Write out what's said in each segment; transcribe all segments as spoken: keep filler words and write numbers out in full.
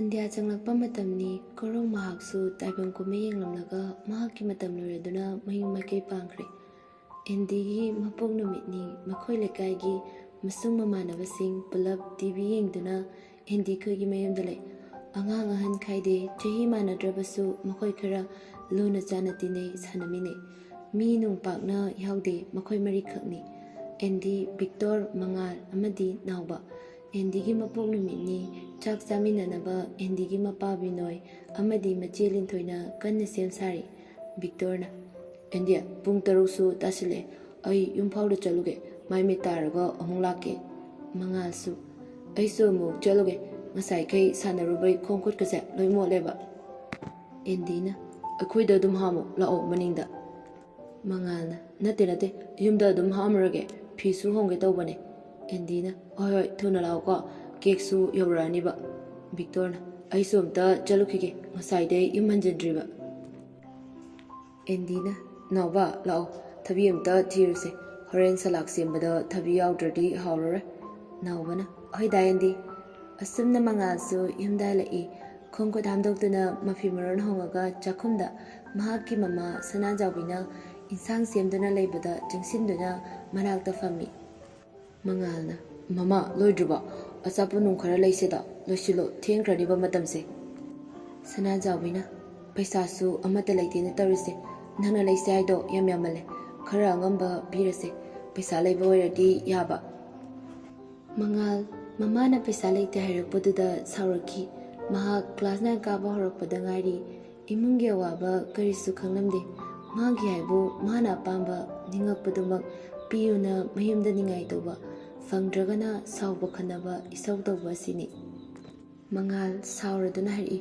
India ꯆꯪꯂꯛꯄ ꯃꯇꯝꯅꯤ꯫ ꯀꯣꯔꯧ ꯃꯍꯥꯛꯁꯨ ꯇꯥꯏꯕꯪ ꯀꯨꯝꯍꯩ ꯌꯦꯡꯂꯝꯂꯒ ꯃꯍꯥꯛꯀꯤ ꯃꯇꯝ ꯂꯣꯏꯔꯗꯨꯅ ꯃꯌꯨꯝ ꯃꯥꯏꯀꯩ ꯄꯥꯡꯈ꯭ꯔꯦ꯫ ꯑꯦꯟꯗꯤꯒꯤ ꯃꯄꯣꯛ ꯅꯨꯃꯤꯠꯅꯤ꯫ ꯃꯈꯣꯏ ꯂꯩꯀꯥꯏꯒꯤ ꯃꯁꯨꯡ ꯃꯃꯥꯟꯅꯕꯁꯤꯡ ꯄꯨꯂꯞ ꯇꯤ ꯚꯤ ꯌꯦꯡꯗꯨꯅ ꯑꯦꯟꯗꯤ ꯈꯣꯏꯒꯤ ꯃꯌꯨꯝꯗ ꯂꯩ꯫ ꯑꯉꯥꯡ ꯑꯍꯟ ꯈꯥꯏꯗꯦ, ꯆꯍꯤ ꯃꯥꯟꯅꯗ꯭ꯔꯕꯁꯨ ꯃꯈꯣꯏ ꯈꯔ ꯂꯨꯅ ꯆꯥꯟꯅ ꯇꯤꯟꯅꯩ, ꯁꯥꯟꯅꯃꯤꯟꯅꯩ꯫ ꯃꯤ ꯅꯨꯡ ꯄꯥꯛꯅ ꯌꯥꯎꯗꯦ, ꯃꯈꯣꯏ ꯃꯔꯤꯈꯛꯅꯤ꯫ ꯑꯦꯟꯗꯤ, ꯚꯤꯛꯇꯣꯔ, ꯃꯉꯥꯜ ꯑꯃꯗꯤ ꯅꯥꯎꯕ꯫ ꯑꯦꯟꯗꯤꯒꯤ ꯃꯄꯣꯛ ꯅꯨꯃꯤꯠꯅꯤ꯫ ꯆꯥꯛ ꯆꯥꯃꯤꯟꯅꯅꯕ ꯑꯦꯟꯗꯤꯒꯤ ꯃꯄꯥ ꯕꯤꯅꯣꯏ ꯑꯃꯗꯤ ꯃꯆꯦ ꯂꯤꯟꯊꯣꯏꯅ ꯀꯟꯅ ꯁꯦꯝ ꯁꯥꯔꯤ꯫ ꯚꯤꯛꯇꯣꯔꯅ, "ꯑꯦꯟꯗꯤ, ꯄꯨꯡ ꯇꯔꯨꯛꯁꯨ ꯇꯥꯁꯤꯜꯂꯛꯑꯦ꯫ ꯑꯩ ꯌꯨꯝꯐꯥꯎꯗ ꯆꯠꯂꯨꯒꯦ꯫ ꯃꯥꯏ ꯃꯤꯠ ꯇꯥꯔꯒ ꯑꯃꯨꯛ ꯂꯥꯛꯀꯦ꯫" ꯃꯉꯥꯜꯁꯨ, "ꯑꯩꯁꯨ ꯑꯃꯨꯛ ꯆꯠꯂꯨꯒꯦ꯫ ꯉꯁꯥꯏꯈꯩ ꯁꯥꯟꯅꯔꯨꯕꯩ ꯈꯣꯡ ꯈꯨꯠꯀꯁꯦ ꯂꯣꯏ ꯃꯣꯠꯂꯦꯕ꯫" ꯑꯦꯟꯗꯤꯅ, "ꯑꯩꯈꯣꯏꯗ ꯑꯗꯨꯝ ꯍꯥꯝꯃꯨ ꯂꯥꯛꯑꯣ ꯃꯅꯤꯡꯗ꯫" ꯃꯉꯥꯜꯅ, "ꯅꯠꯇꯦ, ꯅꯠꯇꯦ, ꯌꯨꯝꯗ ꯑꯗꯨꯝ ꯍꯥꯝꯃꯨꯔꯒꯦ꯫ ꯐꯤꯁꯨ ꯍꯣꯡꯒꯦ ꯇꯧꯕꯅꯦ꯫" ꯑꯦꯟꯗꯤꯅ, "ꯍꯣꯏ, ꯍꯣꯏ, ꯊꯨꯅ ꯂꯥꯛꯑꯣꯀꯣ꯫ ꯀꯦꯛꯁꯨ ꯌꯧꯔꯛꯑꯅꯤꯕ꯫" ꯚꯤꯛꯇꯣꯔꯅ, "ꯑꯩꯁꯨ ꯑꯝꯇ ꯆꯠꯂꯨꯈꯤꯒꯦ꯫ ꯉꯁꯥꯏꯗꯩ ꯌꯨꯝ ꯍꯟꯖꯤꯟꯗ꯭ꯔꯤꯕ꯫" ꯑꯦꯟꯗꯤꯅ, "ꯅꯥꯎꯕ, ꯂꯥꯛꯑꯣ, ꯊꯕꯤ ꯑꯝꯇ ꯊꯤꯔꯨꯁꯦ꯫ ꯍꯣꯔꯦꯟ ꯁꯂꯥꯗ ꯁꯦꯝꯕꯗ ꯊꯕꯤ ꯌꯥꯎꯗ꯭ꯔꯗꯤ ꯍꯥꯎꯔꯔꯣꯏ꯫" ꯅꯥꯎꯕꯅ, "ꯍꯣꯏꯗ ꯑꯦꯟꯗꯤ꯫" ꯑꯁꯨꯝꯅ ꯃꯉꯥꯜꯁꯨ ꯌꯨꯝꯗ ꯍꯜꯂꯛꯏ꯫ ꯈꯣꯡ ꯈꯨꯠ ꯍꯥꯝꯗꯣꯛꯇꯨꯅ ꯃꯐꯤ ꯃꯔꯣꯟ ꯍꯣꯡꯉꯒ ꯆꯥꯛꯈꯨꯝꯗ ꯃꯍꯥꯛꯀꯤ ꯃꯃꯥ ꯁꯅꯥꯖꯥꯎꯕꯤꯅ ꯏꯟꯁꯥꯡ ꯁꯦꯝꯗꯨꯅ ꯂꯩꯕꯗ ꯆꯪꯁꯤꯟꯗꯨꯅ ꯃꯅꯥꯛꯇ ꯐꯝꯃꯤ꯫ ꯃꯉꯥꯜꯅ, "ꯃꯃꯥ, ꯂꯣꯏꯗ꯭ꯔꯤꯕꯣ? ꯑꯆꯥꯄꯣꯠ ꯅꯨꯡ ꯈꯔ ꯂꯩꯁꯦꯗ, ꯂꯣꯏꯁꯤꯜꯂꯣ, ꯊꯦꯡꯈ꯭ꯔꯅꯤꯕ ꯃꯇꯝꯁꯦ꯫" ꯁꯅꯥꯖꯥꯎꯕꯤꯅ, "ꯄꯩꯁꯥꯁꯨ ꯑꯃꯠꯇ ꯂꯩꯇꯦꯅ ꯇꯧꯔꯤꯁꯦ꯫ ꯅꯪꯅ ꯂꯩꯁꯦ ꯍꯥꯏꯗꯣ ꯌꯥꯝ ꯌꯥꯝꯃꯜꯂꯦ꯫ ꯈꯔ ꯑꯉꯝꯕ ꯄꯤꯔꯁꯦ꯫ ꯄꯩꯁꯥ ꯂꯩꯕ ꯑꯣꯏꯔꯗꯤ ꯌꯥꯕ꯫" ꯃꯉꯥꯜ, ꯃꯃꯥꯅ ꯄꯩꯁꯥ ꯂꯩꯇꯦ ꯍꯥꯏꯔꯛꯄꯗꯨꯗ ꯁꯥꯎꯔꯛꯈꯤ꯫ ꯃꯍꯥꯛ ꯀ꯭ꯂꯥꯁ ꯅꯥꯏꯟ ꯀꯥꯕ ꯍꯧꯔꯛꯄꯗ ꯉꯥꯏꯔꯤ꯫ ꯏꯃꯨꯡꯒꯤ ꯑꯋꯥꯕ ꯀꯔꯤꯁꯨ ꯈꯪꯂꯝꯗꯦ꯫ ꯃꯥꯒꯤ ꯍꯥꯏꯕꯨ ꯃꯥꯅ ꯑꯄꯥꯝꯕ ꯅꯤꯡꯉꯛꯄꯗꯨꯃꯛ ꯄꯤꯌꯨꯅ ꯃꯌꯨꯝꯗ ꯅꯤꯡꯉꯥꯏ ꯇꯧꯕ, ꯐꯪꯗ꯭ꯔꯒꯅ ꯁꯥꯎꯕ ꯈꯠꯅꯕ ꯏꯁꯧ ꯇꯧꯕ ꯑꯁꯤꯅꯤ꯫ ꯃꯉꯥꯜ ꯁꯥꯎꯔꯗꯨꯅ ꯍꯥꯏꯔꯛꯏ,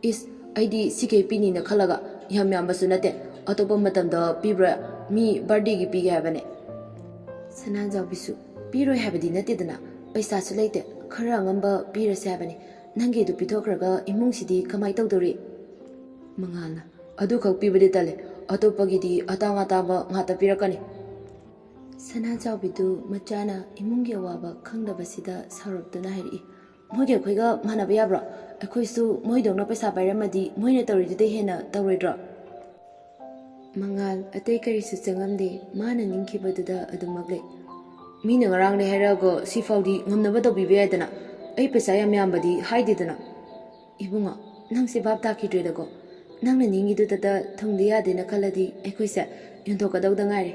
"ꯏꯁ, ꯑꯩꯗꯤ ꯁꯤꯈꯩ ꯄꯤꯅꯤꯅ ꯈꯜꯂꯒ ꯌꯥꯝ ꯌꯥꯝꯕꯁꯨ ꯅꯠꯇꯦ, ꯑꯇꯣꯞꯄ ꯃꯇꯝꯗ ꯄꯤꯕ꯭ꯔꯥ? ꯃꯤ ꯕꯥꯔꯗꯦꯒꯤ ꯄꯤꯒꯦ ꯍꯥꯏꯕꯅꯦ꯫" ꯁꯅꯥꯖꯥꯎꯕꯤꯁꯨ, "ꯄꯤꯔꯣꯏ ꯍꯥꯏꯕꯗꯤ ꯅꯠꯇꯦꯗꯅ, ꯄꯩꯁꯥꯁꯨ ꯂꯩꯇꯦ, ꯈꯔ ꯑꯉꯝꯕ ꯄꯤꯔꯁꯦ ꯍꯥꯏꯕꯅꯦ꯫ ꯅꯪꯒꯤ ꯑꯗꯨ ꯄꯤꯊꯣꯛꯈ꯭ꯔꯒ ꯏꯃꯨꯡꯁꯤꯗꯤ ꯀꯃꯥꯏ ꯇꯧꯗꯧꯔꯤ?" ꯃꯉꯥꯜꯅ, "ꯑꯗꯨꯈꯛ ꯄꯤꯕꯗꯤ ꯇꯜꯂꯦ, ꯑꯇꯣꯞꯄꯒꯤꯗꯤ ꯑꯇꯥꯡ ꯑꯇꯥꯡꯕ ꯉꯥꯛꯇ ꯄꯤꯔꯛꯀꯅꯤ꯫" ꯁꯅꯥꯖꯥꯎꯕꯤꯗꯨ ꯃꯆꯥꯅ ꯏꯃꯨꯡꯒꯤ ꯑꯋꯥꯕ ꯈꯪꯗꯕꯁꯤꯗ ꯁꯥꯎꯔꯛꯇꯨꯅ ꯍꯥꯏꯔꯛꯏ, ꯃꯣꯏꯒ ꯑꯩꯈꯣꯏꯒ ꯃꯥꯟꯅꯕ ꯌꯥꯕ꯭ꯔꯣ? ꯑꯩꯈꯣꯏꯁꯨ ꯃꯣꯏꯗꯧꯅ ꯄꯩꯁꯥ ꯄꯥꯏꯔꯝꯃꯗꯤ ꯃꯣꯏꯅ ꯇꯧꯔꯤꯗꯨꯗꯩ ꯍꯦꯟꯅ ꯇꯧꯔꯣꯏꯗ꯭ꯔꯣ? ꯃꯉꯥꯜ ꯑꯇꯩ ꯀꯔꯤꯁꯨ ꯆꯪꯉꯝꯗꯦ꯫ ꯃꯥꯅ ꯅꯤꯡꯈꯤꯕꯗꯨꯗ ꯑꯗꯨꯃꯛ ꯂꯩ꯫ ꯃꯤꯅ ꯉꯔꯥꯡꯅꯦ ꯍꯥꯏꯔꯛꯑꯒ ꯁꯤꯐꯥꯎꯗꯤ ꯉꯝꯅꯕ ꯇꯧꯕꯤꯕ ꯌꯥꯏꯗꯅ꯫ ꯑꯩ ꯄꯩꯁꯥ ꯌꯥꯝ ꯌꯥꯝꯕꯗꯤ ꯍꯥꯏꯗꯦꯗꯅ꯫ ꯏꯕꯨꯡꯉꯣ, ꯅꯪꯁꯦ ꯚꯥꯞ ꯇꯥꯈꯤꯗ꯭ꯔꯦꯗꯀꯣ꯫ ꯅꯪꯅ ꯅꯤꯡꯉꯤꯗꯨꯗꯇ ꯊꯨꯡꯗ ꯌꯥꯗꯦꯅ ꯈꯜꯂꯗꯤ ꯑꯩꯈꯣꯏꯁꯦ ꯌꯣꯟꯊꯣꯛꯀꯗꯧꯗ ꯉꯥꯏꯔꯦ꯫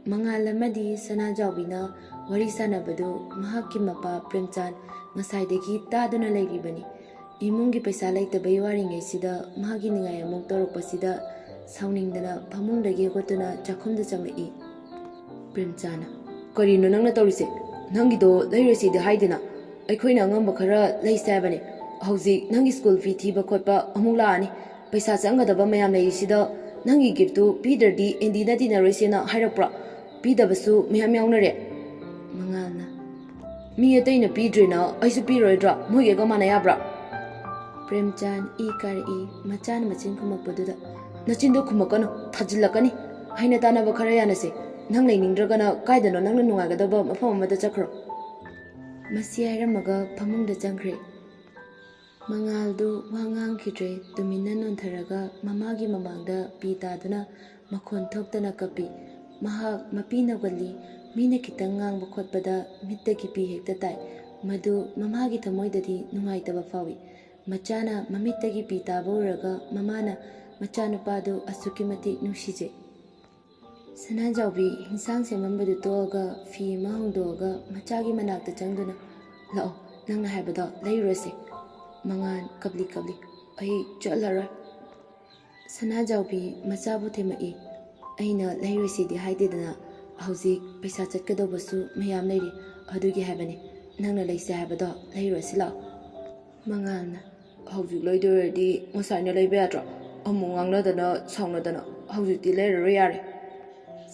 ꯃꯉꯥꯜ ꯑꯃꯗꯤ ꯁꯅꯥꯖꯥꯎꯕꯤꯅ ꯋꯥꯔꯤ ꯁꯥꯟꯅꯕꯗꯨ ꯃꯍꯥꯛꯀꯤ ꯃꯄꯥ ꯄ꯭ꯔꯦꯝꯆꯥꯟ ꯉꯁꯥꯏꯗꯒꯤ ꯇꯥꯗꯨꯅ ꯂꯩꯔꯤꯕꯅꯤ꯫ ꯏꯃꯨꯡꯒꯤ ꯄꯩꯁꯥ ꯂꯩꯇꯕꯩ ꯋꯥꯔꯤꯉꯩꯁꯤꯗ ꯃꯥꯒꯤ ꯅꯤꯡꯉꯥꯏ ꯑꯃꯨꯛ ꯇꯧꯔꯛꯄꯁꯤꯗ ꯁꯥꯎꯅꯤꯡꯗꯅ ꯐꯃꯨꯡꯗꯒꯤ ꯍꯧꯒꯠꯇꯨꯅ ꯆꯥꯛꯈꯨꯝꯗ ꯆꯪꯂꯛꯏ꯫ ꯄ꯭ꯔꯦꯝꯆꯥꯟꯅ, "ꯀꯔꯤꯅꯣ ꯅꯪꯅ ꯇꯧꯔꯤꯁꯦ? ꯅꯪꯒꯤꯗꯣ ꯂꯩꯔꯣꯏꯁꯤꯗꯤ ꯍꯥꯏꯗꯅ꯫ ꯑꯩꯈꯣꯏꯅ ꯑꯉꯝꯕ ꯈꯔ ꯂꯩꯁꯦ ꯍꯥꯏꯕꯅꯦ꯫ ꯍꯧꯖꯤꯛ ꯅꯪꯒꯤ ꯁ꯭ꯀꯨꯜ ꯐꯤ ꯊꯤꯕ ꯈꯣꯠꯄ ꯑꯃꯨꯛ ꯂꯥꯛꯑꯅꯤ꯫ ꯄꯩꯁꯥ ꯆꯪꯒꯗꯕ ꯃꯌꯥꯝ ꯂꯩꯔꯤꯁꯤꯗ ꯅꯪꯒꯤ ꯒꯤꯐꯇꯨ ꯄꯤꯗ꯭ꯔꯗꯤ ꯑꯦꯟꯗꯤꯅ ꯇꯤꯟꯅꯔꯣꯏꯁꯦꯅ ꯍꯥꯏꯔꯛꯄ꯭ꯔꯣ? ꯄꯤꯗꯕꯁꯨ ꯃꯌꯥꯝ ꯌꯥꯎꯅꯔꯦ꯫" ꯃꯉꯥꯜꯅ, "ꯃꯤ ꯑꯇꯩꯅ ꯄꯤꯗ꯭ꯔꯦꯅ ꯑꯩꯁꯨ ꯄꯤꯔꯣꯏꯗ꯭ꯔꯣ? ꯃꯣꯏꯒꯩꯒ ꯃꯥꯟꯅ ꯌꯥꯕ꯭ꯔꯣ?" ꯄ꯭ꯔꯦꯝꯆꯥꯟ ꯏ ꯀꯥꯔꯛꯏ꯫ ꯃꯆꯥꯅ ꯃꯆꯤꯟ ꯈꯨꯝꯃꯛꯄꯗꯨꯗ, "ꯅꯆꯤꯟꯗꯣ ꯈꯨꯝꯃꯛꯀꯅꯨ, ꯊꯥꯖꯤꯜꯂꯛꯀꯅꯤ꯫ ꯍꯥꯏꯅ ꯇꯥꯅꯕ ꯈꯔ ꯌꯥꯅꯁꯦ꯫ ꯅꯪ ꯂꯩꯅꯤꯡꯗ꯭ꯔꯒꯅ ꯀꯥꯏꯗꯅꯣ ꯅꯪꯅ ꯅꯨꯡꯉꯥꯏꯒꯗꯕ ꯃꯐꯝ ꯑꯃꯗ ꯆꯠꯈ꯭ꯔꯣ꯫" ꯃꯁꯤ ꯍꯥꯏꯔꯝꯃꯒ ꯐꯃꯨꯡꯗ ꯆꯪꯈ꯭ꯔꯦ꯫ ꯃꯉꯥꯜꯗꯨ ꯋꯥ ꯉꯥꯡꯈꯤꯗ꯭ꯔꯦ꯫ ꯇꯨꯃꯤꯟꯅ ꯅꯣꯟꯊꯔꯒ ꯃꯃꯥꯒꯤ ꯃꯃꯥꯡꯗ ꯄꯤ ꯇꯥꯗꯨꯅ ꯃꯈꯣꯟ ꯊꯣꯛꯇꯅ ꯀꯞꯄꯤ꯫ ꯃꯍꯥꯛ ꯃꯄꯤ ꯅꯧꯒꯜꯂꯤ꯫ ꯃꯤꯅ ꯈꯤꯇꯪ ꯉꯥꯡꯕ ꯈꯣꯠꯄꯗ ꯃꯤꯠꯇꯒꯤ ꯄꯤ ꯍꯦꯛꯇ ꯇꯥꯏ꯫ ꯃꯗꯨ ꯃꯃꯥꯒꯤ ꯊꯃꯣꯏꯗꯗꯤ ꯅꯨꯡꯉꯥꯏꯇꯕ ꯐꯥꯎꯏ꯫ ꯃꯆꯥꯅ ꯃꯃꯤꯠꯇꯒꯤ ꯄꯤ ꯇꯥꯕ ꯎꯔꯒ ꯃꯃꯥꯅ ꯃꯆꯥꯅꯨꯄꯥꯗꯨ ꯑꯁꯨꯛꯀꯤ ꯃꯇꯤꯛ ꯅꯨꯡꯁꯤꯖꯩ꯫ ꯁꯅꯥꯖꯥꯎꯕꯤ ꯍꯤꯟꯁꯥꯡ ꯁꯦꯝꯃꯝꯕꯗꯨ ꯇꯣꯛꯑꯒ ꯐꯤ ꯑꯃ ꯍꯣꯡꯗꯣꯛꯑꯒ ꯃꯆꯥꯒꯤ ꯃꯅꯥꯛꯇ ꯆꯪꯗꯨꯅ, "ꯂꯥꯛꯑꯣ, ꯅꯪꯅ ꯍꯥꯏꯕꯗꯣ ꯂꯩꯔꯨꯔꯁꯦ꯫" ꯃꯉꯥꯜ ꯀꯞꯂꯤ ꯀꯞꯂꯤ, "ꯑꯩ ꯆꯠꯂꯔꯣꯏ꯫" ꯁꯅꯥꯖꯥꯎꯕꯤ ꯃꯆꯥꯕꯨ ꯊꯦꯝꯃꯛꯏ꯫ "ꯑꯩꯅ ꯂꯩꯔꯣꯏꯁꯤꯗꯤ ꯍꯥꯏꯗꯦꯗꯅ, ꯍꯧꯖꯤꯛ ꯄꯩꯁꯥ ꯆꯠꯀꯗꯧꯕꯁꯨ ꯃꯌꯥꯝ ꯂꯩꯔꯤ, ꯑꯗꯨꯒꯤ ꯍꯥꯏꯕꯅꯤ꯫ ꯅꯪꯅ ꯂꯩꯁꯦ ꯍꯥꯏꯕꯗꯣ ꯂꯩꯔꯨꯔꯁꯤ ꯂꯥꯛꯑꯣ꯫" ꯃꯉꯥꯜꯅ, "ꯍꯧꯖꯤꯛ ꯂꯩꯗꯣꯏꯔꯗꯤ ꯉꯁꯥꯏꯅ ꯂꯩꯕ ꯌꯥꯗ꯭ꯔꯣ? ꯑꯃꯨꯛ ꯉꯥꯡꯅꯗꯅ ꯁꯥꯎꯅꯗꯅ꯫ ꯍꯧꯖꯤꯛꯇꯤ ꯂꯩꯔꯔꯣꯏ ꯌꯥꯔꯦ꯫"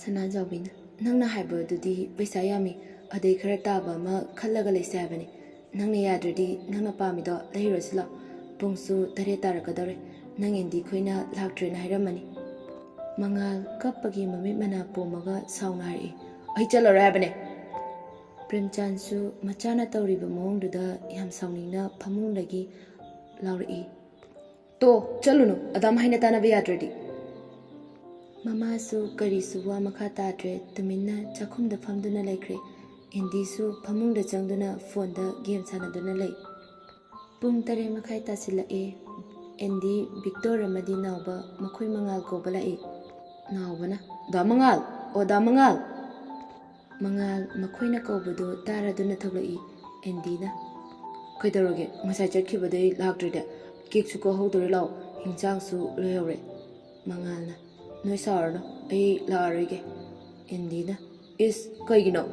ꯁꯅꯥꯖꯥꯎꯕꯤꯅ, "ꯅꯪꯅ ꯍꯥꯏꯕꯗꯨꯗꯤ ꯄꯩꯁꯥ ꯌꯥꯝꯃꯤ, ꯑꯗꯩ ꯈꯔ ꯇꯥꯕ ꯑꯃ ꯈꯜꯂꯒ ꯂꯩꯁꯦ ꯍꯥꯏꯕꯅꯤ꯫ ꯅꯪꯅ ꯌꯥꯗ꯭ꯔꯗꯤ ꯅꯪꯅ ꯄꯥꯝꯃꯤꯗꯣ ꯂꯩꯔꯨꯔꯁꯤ ꯂꯥꯛꯑꯣ꯫ ꯄꯨꯡꯁꯨ ꯇꯔꯦꯠ ꯇꯥꯔꯛꯀꯗꯧꯔꯦ꯫ ꯅꯪ ꯑꯦꯟꯗꯤ ꯈꯣꯏꯅ ꯂꯥꯛꯇ꯭ꯔꯦꯅ ꯍꯥꯏꯔꯝꯃꯅꯤ꯫" ꯃꯉꯥꯜ ꯀꯞꯄꯒꯤ ꯃꯃꯤꯠ ꯃꯅꯥ ꯄꯣꯝꯃꯒ ꯁꯥꯎꯅ ꯍꯥꯏꯔꯛꯏ, "ꯑꯩ ꯆꯠꯂꯔꯣꯏ ꯍꯥꯏꯕꯅꯦ꯫" ꯄ꯭ꯔꯦꯝꯆꯥꯟꯁꯨ ꯃꯆꯥꯅ ꯇꯧꯔꯤꯕ ꯃꯑꯣꯡꯗꯨꯗ ꯌꯥꯝ ꯁꯥꯎꯅꯤꯡꯅ ꯐꯃꯨꯡꯗꯒꯤ ꯂꯥꯎꯔꯛꯏ꯫ "ꯇꯣ, ꯆꯠꯂꯨꯅꯨ, ꯑꯗꯥꯝ ꯍꯥꯏꯅ ꯇꯥꯟꯅꯕ ꯌꯥꯗ꯭ꯔꯗꯤ"꯫ ꯃꯃꯥꯁꯨ ꯀꯔꯤꯁꯨ ꯋꯥ ꯃꯈꯥ ꯇꯥꯗ꯭ꯔꯦ, ꯇꯨꯃꯤꯟꯅ ꯆꯥꯛꯈꯨꯝꯗ ꯐꯝꯗꯨꯅ ꯂꯩꯈ꯭ꯔꯦ꯫ ꯑꯦꯟꯗꯤꯁꯨ ꯐꯃꯨꯡꯗ ꯆꯪꯗꯨꯅ ꯐꯣꯟꯗ ꯒꯦꯝ ꯁꯥꯟꯅꯗꯨꯅ ꯂꯩ꯫ ꯄꯨꯡ ꯇꯔꯦꯠ ꯃꯈꯥꯏ ꯇꯥꯁꯤꯜꯂꯛꯑꯦ꯫ ꯑꯦꯟꯗꯤ, ꯚꯤꯛꯇꯣꯔ ꯑꯃꯗꯤ ꯅꯥꯎꯕ ꯃꯈꯣꯏ ꯃꯉꯥꯜ ꯀꯧꯕ ꯂꯥꯛꯏ꯫ ꯅꯥꯎꯕꯅ, "ꯗꯥ ꯃꯉꯥꯜ! ꯑꯣ, ꯗꯥ ꯃꯉꯥꯜ!" ꯃꯉꯥꯜ ꯃꯈꯣꯏꯅ ꯀꯧꯕꯗꯨ ꯇꯥꯔꯗꯨꯅ ꯊꯣꯛꯂꯛꯏ꯫ ꯑꯦꯟꯗꯤꯅ, "ꯀꯩꯗꯧꯔꯒꯦ? ꯉꯁꯥꯏ ꯆꯠꯈꯤꯕꯗꯩ ꯂꯥꯛꯇ꯭ꯔꯤꯗꯦ꯫ ꯀꯦꯛꯁꯨ ꯀꯛꯍꯧꯗꯣꯔꯦ ꯂꯥꯛꯑꯣ, ꯍꯤꯟꯖꯥꯡꯁꯨ ꯂꯣꯏꯍꯧꯔꯦ"꯫ ꯃꯉꯥꯜꯅ, "ꯅꯣꯏ ꯁꯥꯎꯔꯅꯨ, ꯑꯩ ꯂꯥꯛꯑꯔꯣꯏꯒꯦ"꯫ ꯑꯦꯟꯗꯤꯅ, "ꯏꯁ, ꯀꯩꯒꯤꯅꯣ?"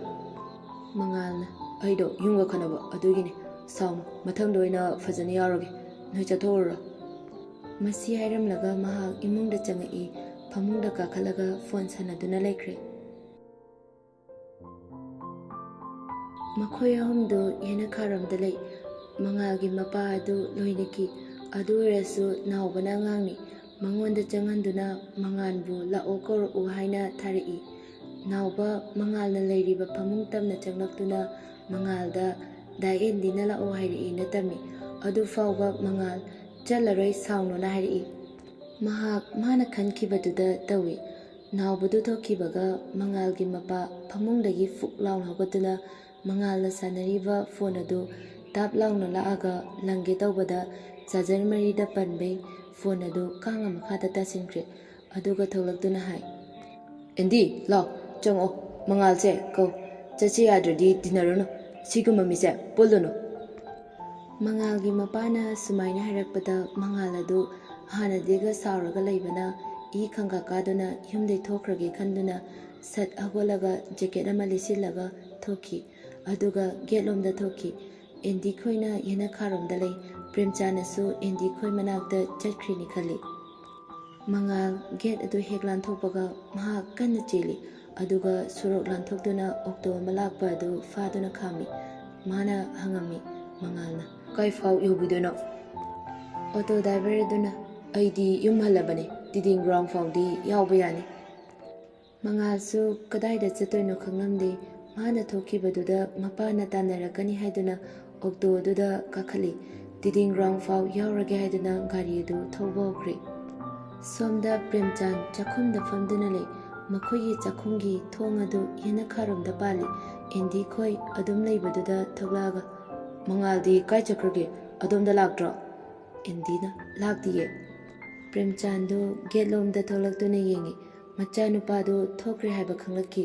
ꯃꯉꯥꯜꯅ, "ꯑꯩꯗꯣ ꯌꯨꯝꯒ ꯈꯠꯅꯕ, ꯑꯗꯨꯒꯤꯅꯦ꯫ ꯁꯥꯎꯅꯨ, ꯃꯊꯪꯗ ꯑꯣꯏꯅ ꯐꯖꯅ ꯌꯥꯎꯔꯒꯦ꯫ ꯅꯣꯏ ꯆꯠꯊꯣꯛꯎꯔꯣ"꯫ ꯃꯁꯤ ꯍꯥꯏꯔꯝꯂꯒ ꯃꯍꯥꯛ ꯏꯃꯨꯡꯗ ꯆꯪꯉꯛꯏ, ꯐꯃꯨꯡꯗ ꯀꯥꯈꯠꯂꯒ ꯐꯣꯟ ꯁꯥꯟꯅꯗꯨꯅ ꯂꯩꯈ꯭ꯔꯦ꯫ ꯃꯈꯣꯏ ꯑꯍꯨꯝꯗꯨ ꯌꯦꯅꯈꯥꯔꯣꯝꯗ ꯂꯩ꯫ ꯃꯉꯥꯜꯒꯤ ꯃꯄꯥ ꯑꯗꯨ ꯂꯣꯏꯅꯈꯤ꯫ ꯑꯗꯨ ꯑꯣꯏꯔꯁꯨ ꯅꯥꯎꯕꯅ ꯑꯉꯥꯡꯅꯤ꯫ ꯃꯉꯣꯟꯗ ꯆꯪꯍꯟꯗꯨꯅ ꯃꯉꯥꯜꯕꯨ "ꯂꯥꯛꯑꯣ, ꯀꯧꯔꯛꯎ" ꯍꯥꯏꯅ ꯊꯥꯔꯛꯏ꯫ ꯅꯥꯎꯕ ꯃꯉꯥꯜꯅ ꯂꯩꯔꯤꯕ ꯐꯃꯨꯡ ꯇꯝꯅ ꯆꯪꯂꯛꯇꯨꯅ ꯃꯉꯥꯜꯗ "ꯗꯥ ꯑꯦꯟꯗꯤꯅ ꯂꯥꯛꯑꯣ ꯍꯥꯏꯔꯛꯏꯅ" ꯇꯝꯃꯤ꯫ ꯑꯗꯨ ꯐꯥꯎꯕ ꯃꯉꯥꯜ "ꯆꯠꯂꯔꯣꯏ, ꯁꯥꯎꯅꯣꯅ" ꯍꯥꯏꯔꯛꯏ꯫ ꯃꯍꯥꯛ ꯃꯥꯅ ꯈꯟꯈꯤꯕꯗꯨꯗ ꯇꯧꯏ꯫ ꯅꯥꯎꯕꯗꯨ ꯊꯣꯛꯈꯤꯕꯒ ꯃꯉꯥꯜꯒꯤ ꯃꯄꯥ ꯐꯃꯨꯡꯗꯒꯤ ꯐꯨꯛ ꯂꯥꯎꯅ ꯍꯧꯒꯠꯇꯨꯅ ꯃꯉꯥꯜꯅ ꯁꯥꯟꯅꯔꯤꯕ ꯐꯣꯟ ꯑꯗꯨ ꯇꯥꯞ ꯂꯥꯎꯅ ꯂꯥꯛꯑꯒ ꯂꯪꯒꯦ ꯇꯧꯕꯗ ꯆꯥꯔꯖꯔ ꯃꯔꯤꯗ ꯄꯟꯕꯩ ꯐꯣꯟ ꯑꯗꯨ ꯀꯥꯡꯒ ꯃꯈꯥꯗ ꯇꯥꯁꯤꯟꯈ꯭ꯔꯦ꯫ ꯑꯗꯨꯒ ꯊꯣꯛꯂꯛꯇꯨꯅ ꯍꯥꯏ, "ꯑꯦꯟꯗꯤ, ꯂꯥꯎ, ꯆꯪꯉꯛꯑꯣ, ꯃꯉꯥꯜꯁꯦ ꯀꯧ, ꯆꯠꯁꯦ ꯌꯥꯗ꯭ꯔꯗꯤ ꯇꯤꯟꯅꯔꯨꯅꯨ, ꯁꯤꯒꯨꯝꯕ ꯃꯤꯁꯦ ꯄꯨꯜꯂꯨꯅꯨ"꯫ ꯃꯉꯥꯜꯒꯤ ꯃꯄꯥꯅ ꯁꯨꯃꯥꯏꯅ ꯍꯥꯏꯔꯛꯄꯗ ꯃꯉꯥꯜ ꯑꯗꯨ ꯍꯥꯟꯅꯗꯤꯒ ꯁꯥꯎꯔꯒ ꯂꯩꯕꯅ ꯏ ꯈꯪꯀꯥ ꯀꯥꯗꯨꯅ ꯌꯨꯝꯗꯩ ꯊꯣꯛꯈ꯭ꯔꯒꯦ ꯈꯟꯗꯨꯅ ꯁꯠ ꯍꯧꯒꯠꯂꯒ ꯖꯦꯀꯦꯠ ꯑꯃ ꯂꯤꯠꯁꯤꯜꯂꯒ ꯊꯣꯛꯈꯤ꯫ ꯑꯗꯨꯒ ꯒꯦꯠ ꯂꯣꯝꯗ ꯊꯣꯛꯈꯤ꯫ ꯑꯦꯟꯗꯤ ꯈꯣꯏꯅ ꯌꯦꯅꯈꯥꯔꯣꯝꯗ ꯂꯩ꯫ ꯄ꯭ꯔꯦꯝꯆꯥꯟꯅꯁꯨ ꯑꯦꯟꯗꯤ ꯈꯣꯏ ꯃꯅꯥꯛꯇ ꯆꯠꯈ꯭ꯔꯤꯅꯤ ꯈꯜꯂꯤ꯫ ꯃꯉꯥꯜ ꯒꯦꯠ ꯑꯗꯨ ꯍꯦꯛ ꯂꯥꯟꯊꯣꯛꯄꯒ ꯃꯍꯥꯛ ꯀꯟꯅ ꯆꯦꯜꯂꯤ꯫ ꯑꯗꯨꯒ ꯁꯣꯔꯣꯛ ꯂꯥꯟꯊꯣꯛꯇꯨꯅ ꯑꯣꯛꯇꯣ ꯑꯃ ꯂꯥꯛꯄ ꯑꯗꯨ ꯐꯥꯗꯨꯅ ꯈꯥꯝꯃꯤ꯫ ꯃꯥꯅ ꯍꯪꯉꯝꯃꯤ, ꯃꯉꯥꯜꯅ, "ꯀꯥꯏ ꯐꯥꯎ ꯌꯧꯕꯤꯗꯣꯏꯅꯣ?" ꯑꯣꯇꯣ ꯗ꯭ꯔꯥꯏꯚꯔ ꯑꯗꯨꯅ, "ꯑꯩꯗꯤ ꯌꯨꯝ ꯍꯜꯂꯕꯅꯦ, ꯇꯤꯗꯤꯡ ꯒ꯭ꯔꯥꯎꯟ ꯐꯥꯎꯗꯤ ꯌꯥꯎꯕ ꯌꯥꯅꯤ"꯫ ꯃꯉꯥꯜꯁꯨ ꯀꯗꯥꯏꯗ ꯆꯠꯇꯣꯏꯅꯣ ꯈꯪꯂꯝꯗꯦ꯫ ꯃꯥꯅ ꯊꯣꯛꯈꯤꯕꯗꯨꯗ ꯃꯄꯥꯅ ꯇꯥꯟꯅꯔꯛꯀꯅꯤ ꯍꯥꯏꯗꯨꯅ ꯑꯣꯛꯇꯣꯗꯨꯗ ꯀꯥꯈꯠꯂꯤ꯫ ꯇꯤꯗꯤꯡ ꯒ꯭ꯔꯥꯎꯟ ꯐꯥꯎ ꯌꯥꯎꯔꯒꯦ ꯍꯥꯏꯗꯨꯅ ꯒꯥꯔꯤ ꯑꯗꯨ ꯊꯧꯕ ꯍꯧꯈ꯭ꯔꯦ꯫ ꯁꯣꯝꯗ ꯄ꯭ꯔꯦꯝꯆꯥꯟ ꯆꯥꯛꯈꯨꯝꯗ ꯐꯝꯗꯨꯅ ꯂꯩ꯫ ꯃꯈꯣꯏꯒꯤ ꯆꯥꯛꯈꯨꯝꯒꯤ ꯊꯣꯡ ꯑꯗꯨ ꯌꯦꯅꯈꯥꯔꯣꯝꯗ ꯄꯥꯜꯂꯤ꯫ ꯑꯦꯟꯗꯤ ꯈꯣꯏ ꯑꯗꯨꯝ ꯂꯩꯕꯗꯨꯗ ꯊꯣꯛꯂꯛꯑꯒ, "ꯃꯉꯥꯜꯗꯤ ꯀꯥꯏ ꯆꯠꯈ꯭ꯔꯒꯦ? ꯑꯗꯣꯝꯗ ꯂꯥꯛꯇ꯭ꯔꯣ?" ꯑꯦꯟꯗꯤꯅ, "ꯂꯥꯛꯇꯤꯌꯦ꯫" ꯄ꯭ꯔꯦꯝꯆꯥꯟꯗꯨ ꯒꯦꯠꯂꯣꯝꯗ ꯊꯣꯛꯂꯛꯇꯨꯅ ꯌꯦꯡꯉꯤ꯫ ꯃꯆꯥꯅꯨꯄꯥꯗꯨ ꯊꯣꯛꯈ꯭ꯔꯦ ꯍꯥꯏꯕ ꯈꯪꯂꯛꯈꯤ꯫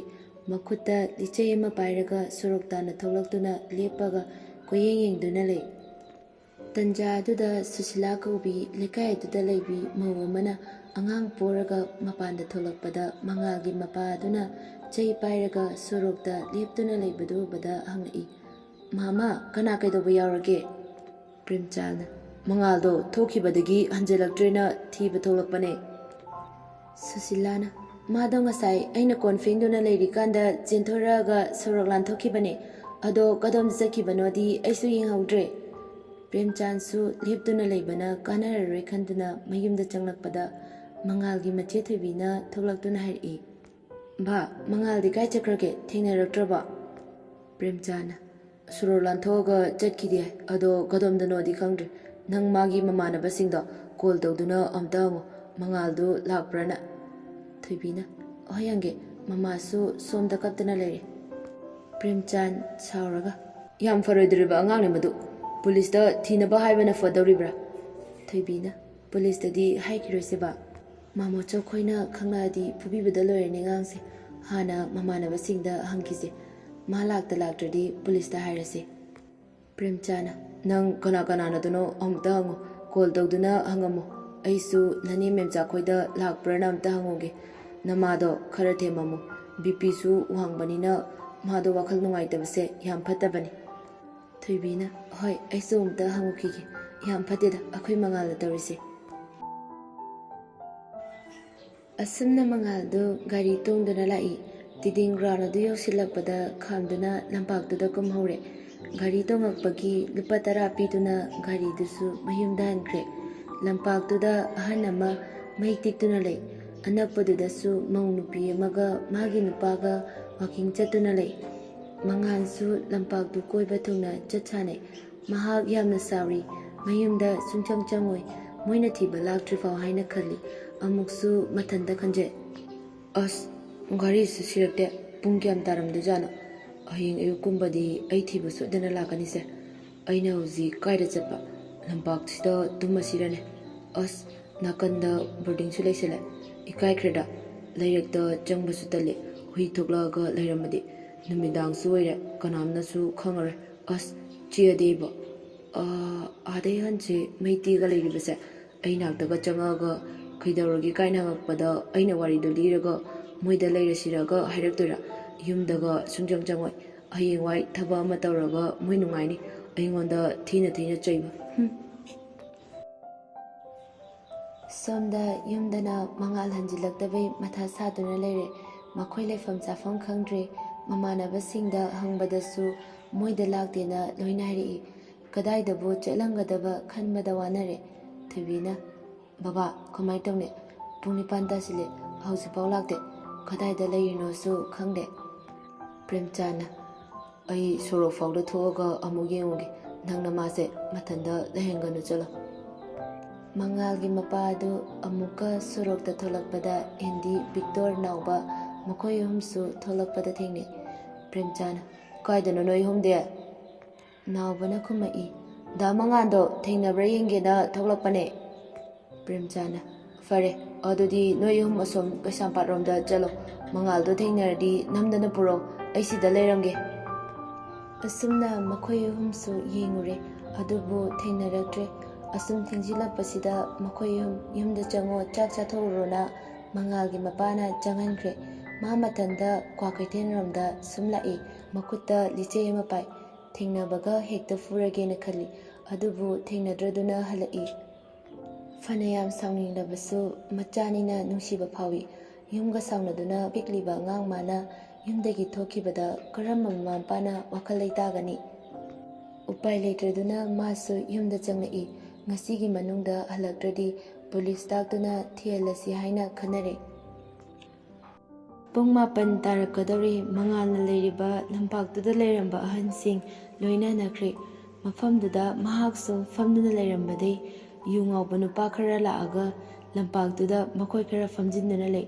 ꯃꯈꯨꯠꯇ ꯂꯤꯆꯩ ꯑꯃ ꯄꯥꯏꯔꯒ ꯁꯣꯔꯣꯛ ꯇꯥꯟꯅ ꯊꯣꯛꯂꯛꯇꯨꯅ ꯂꯦꯞꯄꯒ ꯀꯣꯏꯌꯦꯡ ꯌꯦꯡꯗꯨꯅ ꯂꯩ꯫ ꯇꯟꯖꯥ ꯑꯗꯨꯗ ꯁꯨꯁꯤꯂꯥ ꯀꯧꯕꯤ ꯂꯩꯀꯥꯏ ꯑꯗꯨꯗ ꯂꯩꯕꯤ ꯃꯧ ꯑꯃꯅ ꯑꯉꯥꯡ ꯄꯣꯔꯒ ꯃꯄꯥꯟꯗ ꯊꯣꯛꯂꯛꯄꯗ ꯃꯉꯥꯜꯒꯤ ꯃꯄꯥ ꯑꯗꯨꯅ ꯆꯩ ꯄꯥꯏꯔꯒ ꯁꯣꯔꯣꯛꯇ ꯂꯦꯞꯇꯨꯅ ꯂꯩꯕꯗꯨ ꯎꯕꯗ ꯍꯪꯂꯛꯏ, "ꯃꯥꯃ, ꯀꯅꯥ ꯀꯩꯗꯧꯕ ꯌꯥꯎꯔꯒꯦ?" ꯄ꯭ꯔꯦꯝꯆꯥꯟꯅ, "ꯃꯉꯥꯜꯗꯣ ꯊꯣꯛꯈꯤꯕꯗꯒꯤ ꯍꯟꯖꯤꯜꯂꯛꯇ꯭ꯔꯦꯅ ꯊꯤꯕ ꯊꯣꯛꯂꯛꯄꯅꯦ꯫" ꯁꯨꯁꯤꯂꯥꯅ, "ꯃꯥꯗꯣ ꯉꯁꯥꯏ ꯑꯩꯅ ꯀꯣꯟ ꯐꯦꯡꯗꯨꯅ ꯂꯩꯔꯤꯀꯥꯟꯗ ꯆꯦꯟꯊꯣꯔꯛꯑꯒ ꯁꯣꯔꯣꯛ ꯂꯥꯟꯊꯣꯛꯈꯤꯕꯅꯦ꯫ ꯑꯗꯣ ꯀꯗꯣꯝ ꯆꯠꯈꯤꯕꯅꯣꯗꯤ ꯑꯩꯁꯨ ꯌꯦꯡꯍꯧꯗ꯭ꯔꯦ꯫" ꯄ꯭ꯔꯦꯝꯆꯥꯟꯁꯨ ꯂꯦꯞꯇꯨꯅ ꯂꯩꯕꯅ ꯀꯥꯟꯅꯔꯔꯣꯏ ꯈꯟꯗꯨꯅ ꯃꯌꯨꯝꯗ ꯆꯪꯂꯛꯄꯗ ꯃꯉꯥꯜꯒꯤ ꯃꯆꯦ ꯊꯣꯏꯕꯤꯅ ꯊꯣꯛꯂꯛꯇꯨꯅ ꯍꯥꯏꯔꯛꯏ, "ꯚꯥ, ꯃꯉꯥꯜꯗꯤ ꯀꯥꯏ ꯆꯠꯈ꯭ꯔꯒꯦ? ꯊꯦꯡꯅꯔꯛꯇ꯭ꯔꯕꯣ?" ꯄ꯭ꯔꯦꯝꯆꯥꯟꯅ, "ꯁꯣꯔꯣꯛ ꯂꯥꯟꯊꯣꯛꯑꯒ ꯆꯠꯈꯤꯗꯦ, ꯑꯗꯣ ꯀꯗꯣꯝꯗꯅꯣꯗꯤ ꯈꯪꯗ꯭ꯔꯦ꯫ ꯅꯪ ꯃꯥꯒꯤ ꯃꯃꯥꯟꯅꯕꯁꯤꯡꯗꯣ ꯀꯣꯜ ꯇꯧꯗꯨꯅ ꯑꯝꯇ ꯍꯪꯉꯨ, ꯃꯉꯥꯜꯗꯨ ꯂꯥꯛꯄ꯭ꯔꯥꯅ꯫" ꯊꯣꯏꯕꯤꯅ, "ꯍꯣꯏ ꯍꯪꯒꯦ, ꯃꯃꯥꯁꯨ ꯁꯣꯝꯗ ꯀꯞꯇꯅ ꯂꯩꯔꯦ꯫" ꯄ꯭ꯔꯦꯝꯆꯥꯟ ꯁꯥꯎꯔꯒ, "ꯌꯥꯝ ꯐꯔꯣꯏꯗꯣꯔꯤꯕ ꯑꯉꯥꯡꯅꯦ ꯃꯗꯨ꯫ ꯄꯨꯂꯤꯁꯇ ꯊꯤꯅꯕ ꯍꯥꯏꯕꯅ ꯐꯗꯧꯔꯤꯕ꯭ꯔꯥ?" ꯊꯣꯏꯕꯤꯅ, "ꯄꯨꯂꯤꯁꯇꯗꯤ ꯍꯥꯏꯈꯤꯔꯣꯏꯁꯦꯕ꯫ ꯃꯥꯃꯣꯆꯧ ꯈꯣꯏꯅ ꯈꯪꯂꯛꯑꯗꯤ ꯐꯨꯕꯤꯕꯗ ꯂꯣꯏꯔꯅꯤ ꯑꯉꯥꯡꯁꯦ꯫ ꯍꯥꯟꯅ ꯃꯃꯥꯟꯅꯕꯁꯤꯡꯗ ꯍꯪꯈꯤꯁꯦ꯫ ꯃꯥ ꯂꯥꯛꯇ ꯂꯥꯛꯇ꯭ꯔꯗꯤ ꯄꯨꯂꯤꯁꯇ ꯍꯥꯏꯔꯁꯦ꯫" ꯄ꯭ꯔꯦꯝꯆꯥꯟꯅ, "ꯅꯪ ꯀꯅꯥ ꯀꯅꯥꯅꯗꯅꯣ ꯑꯃꯨꯛꯇ ꯍꯪꯉꯨ, ꯀꯣꯜ ꯇꯧꯗꯨꯅ ꯍꯪꯉꯝꯃꯨ꯫ ꯑꯩꯁꯨ ꯅꯅꯦ ꯃꯦꯝꯆꯥ ꯈꯣꯏꯗ ꯂꯥꯛꯄ꯭ꯔꯥꯅ ꯑꯝꯇ ꯍꯪꯉꯨꯒꯦ꯫ ꯅꯃꯥꯗꯣ ꯈꯔ ꯊꯦꯝꯃꯝꯃꯨ, ꯕꯤ ꯄꯤꯁꯨ ꯋꯥꯡꯕꯅꯤꯅ ꯃꯥꯗꯣ ꯋꯥꯈꯜ ꯅꯨꯡꯉꯥꯏꯇꯕꯁꯦ ꯌꯥꯝ ꯐꯠꯇꯕꯅꯤ꯫" ꯊꯣꯏꯕꯤꯅ, "ꯍꯣꯏ, ꯑꯩꯁꯨ ꯑꯃꯨꯛꯇ ꯍꯪꯉꯨꯈꯤꯒꯦ꯫ ꯌꯥꯝ ꯐꯠꯇꯦꯗ ꯑꯩꯈꯣꯏ ꯃꯉꯥꯜꯅ ꯇꯧꯔꯤꯁꯦ꯫" ꯑꯁꯨꯝꯅ ꯃꯉꯥꯜꯗꯨ ꯒꯥꯔꯤ ꯇꯣꯡꯗꯨꯅ ꯂꯥꯛꯏ꯫ ꯇꯤꯗꯤꯡ ꯒ꯭ꯔꯥꯎꯟ ꯑꯗꯨ ꯌꯧꯁꯤꯜꯂꯛꯄꯗ ꯈꯥꯝꯗꯨꯅ ꯂꯝꯄꯥꯛꯇꯨꯗ ꯀꯨꯝꯍꯧꯔꯦ꯫ ꯒꯥꯔꯤ ꯇꯣꯡꯉꯛꯄꯒꯤ ꯂꯨꯄꯥ ꯇꯔꯥ ꯄꯤꯗꯨꯅ ꯒꯥꯔꯤꯗꯨꯁꯨ ꯃꯌꯨꯝꯗ ꯍꯟꯈ꯭ꯔꯦ꯫ ꯂꯝꯄꯥꯛꯇꯨꯗ ꯑꯍꯟ ꯑꯃ ꯃꯩ ꯇꯤꯛꯇꯨꯅ ꯂꯩ꯫ ꯑꯅꯛꯄꯗꯨꯗꯁꯨ ꯃꯧ ꯅꯨꯄꯤ ꯑꯃꯒ ꯃꯥꯒꯤ ꯅꯨꯄꯥꯒ ꯋꯥꯀꯤꯡ ꯆꯠꯇꯨꯅ ꯂꯩ꯫ ꯃꯉꯥꯜꯁꯨ ꯂꯝꯄꯥꯛꯇꯨ ꯀꯣꯏꯕ ꯊꯨꯡꯅ ꯆꯠ ꯁꯥꯟꯅꯩ꯫ ꯃꯍꯥꯛ ꯌꯥꯝꯅ ꯁꯥꯎꯔꯤ꯫ ꯃꯌꯨꯝꯗ ꯁꯨꯡꯆꯪ ꯆꯪꯉꯣꯏ꯫ ꯃꯣꯏꯅ ꯊꯤꯕ ꯂꯥꯛꯇ꯭ꯔꯤꯐꯥꯎ ꯍꯥꯏꯅ ꯈꯜꯂꯤ꯫ ꯑꯃꯨꯛꯁꯨ ꯃꯊꯟꯇ ꯈꯟꯖꯩ, "ꯑꯁ, ꯒꯥꯔꯤꯁꯨ ꯁꯤꯔꯛꯇꯦ꯫ ꯄꯨꯡ ꯀꯌꯥꯝ ꯇꯥꯔꯝꯗꯣꯏꯖꯥꯠꯅꯣ? ꯍꯌꯦꯡ ꯑꯌꯨꯛꯀꯨꯝꯕꯗꯤ ꯑꯩ ꯊꯤꯕ ꯁꯣꯏꯗꯅ ꯂꯥꯛꯀꯅꯤꯁꯦ꯫ ꯑꯩꯅ ꯍꯧꯖꯤꯛ ꯀꯥꯏꯗ ꯆꯠꯄ? ꯂꯝꯄꯥꯛꯁꯤꯗ ꯇꯨꯝꯃꯁꯤꯔꯅꯦ? ꯑꯁ, ꯅꯥꯀꯟꯗ ꯕꯣꯔꯗꯤꯡꯁꯨ ꯂꯩꯁꯜꯂꯦ꯫ ꯏꯀꯥꯏꯈ꯭ꯔꯦꯗ꯫ ꯂꯩꯔꯛꯇ ꯆꯪꯕꯁꯨ ꯇꯜꯂꯦ꯫ ꯍꯨꯏ ꯊꯣꯛꯂꯛꯑꯒ ꯂꯩꯔꯝꯃꯗꯤ꯫ ꯅꯨꯃꯤꯗꯥꯡꯁꯨ ꯑꯣꯏꯔꯦ, ꯀꯅꯥꯝꯅꯁꯨ ꯈꯪꯉꯔꯣꯏ꯫ ꯑꯁ, ꯆꯤꯛꯑꯗꯤꯕꯣ꯫ ꯑꯥ, ꯑꯥꯗꯩ ꯍꯟꯁꯦ ꯃꯩ ꯇꯦꯛꯑꯒ ꯂꯩꯔꯤꯕꯁꯦ꯫ ꯑꯩ ꯅꯥꯛꯇꯒ ꯆꯪꯉꯛꯑꯒ ꯀꯩꯗꯧꯔꯒꯦ ꯀꯥꯏꯅ ꯍꯪꯉꯛꯄꯗ ꯑꯩꯅ ꯋꯥꯔꯤꯗꯣ ꯂꯤꯔꯒ ꯃꯣꯏꯗ ꯂꯩꯔꯁꯤꯔꯒ ꯍꯥꯏꯔꯛꯇꯣꯏꯔꯥ? ꯌꯨꯝꯗꯒ ꯁꯨꯡꯆꯪ ꯆꯪꯉꯣꯏ꯫ ꯍꯌꯦꯡꯋꯥꯏ ꯊꯕꯛ ꯑꯃ ꯇꯧꯔꯒ ꯃꯣꯏ ꯅꯨꯡꯉꯥꯏꯅꯤ꯫ ꯑꯩꯉꯣꯟꯗ ꯊꯤꯅ ꯊꯤꯅ ꯆꯩꯕ꯫ ꯍꯨꯝ꯫ ꯁꯣꯝꯗ ꯌꯨꯝꯗꯅ ꯃꯉꯥꯜ ꯍꯟꯖꯤꯜꯂꯛꯇꯕꯩ ꯃꯊꯥ ꯁꯥꯗꯨꯅ ꯂꯩꯔꯦ꯫ ꯃꯈꯣꯏ ꯂꯩꯐꯝ ꯆꯥꯐꯝ ꯈꯪꯗ꯭ꯔꯦ꯫ ꯃꯃꯥꯟꯅꯕꯁꯤꯡꯗ ꯍꯪꯕꯗꯁꯨ ꯃꯣꯏꯗ ꯂꯥꯛꯇꯦꯅ ꯂꯣꯏꯅ ꯍꯥꯏꯔꯛꯏ꯫ ꯀꯗꯥꯏꯗꯕꯨ ꯆꯠꯂꯝꯒꯗꯕ ꯈꯟꯕꯗ ꯋꯥꯅꯔꯦ꯫ ꯊꯣꯏꯕꯤꯅ, "ꯕꯕꯥ, ꯀꯃꯥꯏꯅ ꯇꯧꯅꯤ? ꯄꯨꯡ ꯅꯤꯄꯥꯟ ꯇꯥꯁꯤꯜꯂꯦ, ꯍꯧꯖꯤꯛꯐꯥꯎ ꯂꯥꯛꯇꯦ꯫ ꯀꯗꯥꯏꯗ ꯂꯩꯔꯤꯅꯣꯁꯨ ꯈꯪꯗꯦ꯫" ꯄ꯭ꯔꯦꯝꯆꯥꯟꯅ, "ꯑꯩ ꯁꯣꯔꯣꯛ ꯐꯥꯎꯗ ꯊꯣꯛꯑꯒ ꯑꯃꯨꯛ ꯌꯦꯡꯉꯨꯒꯦ꯫ ꯅꯪꯅ ꯃꯥꯁꯦ ꯃꯊꯟꯇ ꯂꯩꯍꯟꯒꯅꯨ, ꯆꯠꯂꯣ꯫" ꯃꯉꯥꯜꯒꯤ ꯃꯄꯥ ꯑꯗꯨ ꯑꯃꯨꯛꯀ ꯁꯣꯔꯣꯛꯇ ꯊꯣꯛꯂꯛꯄꯗ ꯑꯦꯟꯗꯤ, ꯚꯤꯛꯇꯣꯔ, ꯅꯥꯎꯕ ꯃꯈꯣꯏ ꯑꯍꯨꯝꯁꯨ ꯊꯣꯛꯂꯛꯄꯗ ꯊꯦꯡꯅꯩ꯫ ꯄ꯭ꯔꯦꯝꯆꯥꯟꯅ, "ꯀꯥꯏꯗꯅꯣ ꯅꯣꯏ ꯑꯍꯨꯝꯗꯤ?" ꯅꯥꯎꯕꯅ ꯈꯨꯝꯃꯛꯏ, "ꯗꯥ ꯃꯉꯥꯜꯗꯣ ꯊꯦꯡꯅꯕ꯭ꯔꯥ ꯌꯦꯡꯒꯦꯅ ꯊꯣꯛꯂꯛꯄꯅꯦ꯫" ꯄ꯭ꯔꯦꯝꯆꯥꯟꯅ, "ꯐꯔꯦ, ꯑꯗꯨꯗꯤ ꯅꯣꯏ ꯑꯍꯨꯝ ꯑꯁꯣꯝ ꯀꯩꯁꯥꯝꯄꯥꯠꯔꯣꯝꯗ ꯆꯠꯂꯣ꯫ ꯃꯉꯥꯜꯗꯣ ꯊꯦꯡꯅꯔꯗꯤ ꯅꯝꯗꯅ ꯄꯨꯔꯛꯑꯣ, ꯑꯩ ꯁꯤꯗ ꯂꯩꯔꯝꯒꯦ꯫" ꯑꯁꯨꯝꯅ ꯃꯈꯣꯏ ꯑꯍꯨꯝꯁꯨ ꯌꯦꯡꯉꯨꯔꯦ, ꯑꯗꯨꯕꯨ ꯊꯦꯡꯅꯔꯛꯇ꯭ꯔꯦ꯫ ꯑꯁꯨꯝ ꯊꯦꯡꯖꯤꯜꯂꯛꯄꯁꯤꯗ ꯃꯈꯣꯏ ꯑꯍꯨꯝ ꯌꯨꯝꯗ ꯆꯪꯉꯣ, ꯆꯥꯛ ꯆꯥꯊꯣꯛꯎꯔꯣꯅ ꯃꯉꯥꯜꯒꯤ ꯃꯄꯥꯅ ꯆꯪꯍꯟꯈ꯭ꯔꯦ꯫ ꯃꯥ ꯃꯊꯟꯇ ꯀ꯭ꯋꯥꯀꯩꯊꯦꯜꯔꯣꯝꯗ ꯁꯨꯝ ꯂꯥꯛꯏ꯫ ꯃꯈꯨꯠꯇ ꯂꯤꯆꯩ ꯑꯃ ꯄꯥꯏ꯫ ꯊꯦꯡꯅꯕꯒ ꯍꯦꯛꯇ ꯐꯨꯔꯒꯦꯅ ꯈꯜꯂꯤ, ꯑꯗꯨꯕꯨ ꯊꯦꯡꯅꯗ꯭ꯔꯗꯨꯅ ꯍꯜꯂꯛꯏ꯫ ꯐꯅꯌꯥꯝ ꯁꯥꯎꯅꯤꯡꯂꯕꯁꯨ ꯃꯆꯥꯅꯤꯅ ꯅꯨꯡꯁꯤꯕ ꯐꯥꯎꯏ꯫ ꯌꯨꯝꯒ ꯁꯥꯎꯅꯗꯨꯅ ꯄꯤꯛꯂꯤꯕ ꯑꯉꯥꯡ ꯃꯥꯅ ꯌꯨꯝꯗꯒꯤ ꯊꯣꯛꯈꯤꯕꯗ ꯀꯔꯝꯕ ꯃꯃꯥ ꯃꯄꯥꯅ ꯋꯥꯈꯜ ꯂꯩꯇꯥꯒꯅꯤ? ꯎꯄꯥꯏ ꯂꯩꯇ꯭ꯔꯗꯨꯅ ꯃꯥꯁꯨ ꯌꯨꯝꯗ ꯆꯪꯂꯛꯏ꯫ ꯉꯁꯤꯒꯤ ꯃꯅꯨꯡꯗ ꯍꯜꯂꯛꯇ꯭ꯔꯗꯤ ꯄꯨꯂꯤꯁ ꯇꯥꯛꯇꯨꯅ ꯊꯤꯍꯜꯂꯁꯤ ꯍꯥꯏꯅ ꯈꯟꯅꯔꯦ꯫ ꯄꯨꯡ ꯃꯥꯄꯟ ꯇꯥꯔꯛꯀꯗꯧꯔꯦ꯫ ꯃꯉꯥꯜꯅ ꯂꯩꯔꯤꯕ ꯂꯝꯄꯥꯛꯇꯨꯗ ꯂꯩꯔꯝꯕ ꯑꯍꯟꯁꯤꯡ ꯂꯣꯏꯅ ꯍꯟꯅꯈ꯭ꯔꯦ꯫ ꯃꯐꯝꯗꯨꯗ ꯃꯍꯥꯛꯁꯨ ꯐꯝꯗꯨꯅ ꯂꯩꯔꯝꯕꯗꯩ ꯌꯨ ꯉꯥꯎꯕ ꯅꯨꯄꯥ ꯈꯔ ꯂꯥꯛꯑꯒ ꯂꯝꯄꯥꯛꯇꯨꯗ ꯃꯈꯣꯏ ꯈꯔ ꯐꯝꯖꯤꯟꯗꯨꯅ ꯂꯩ꯫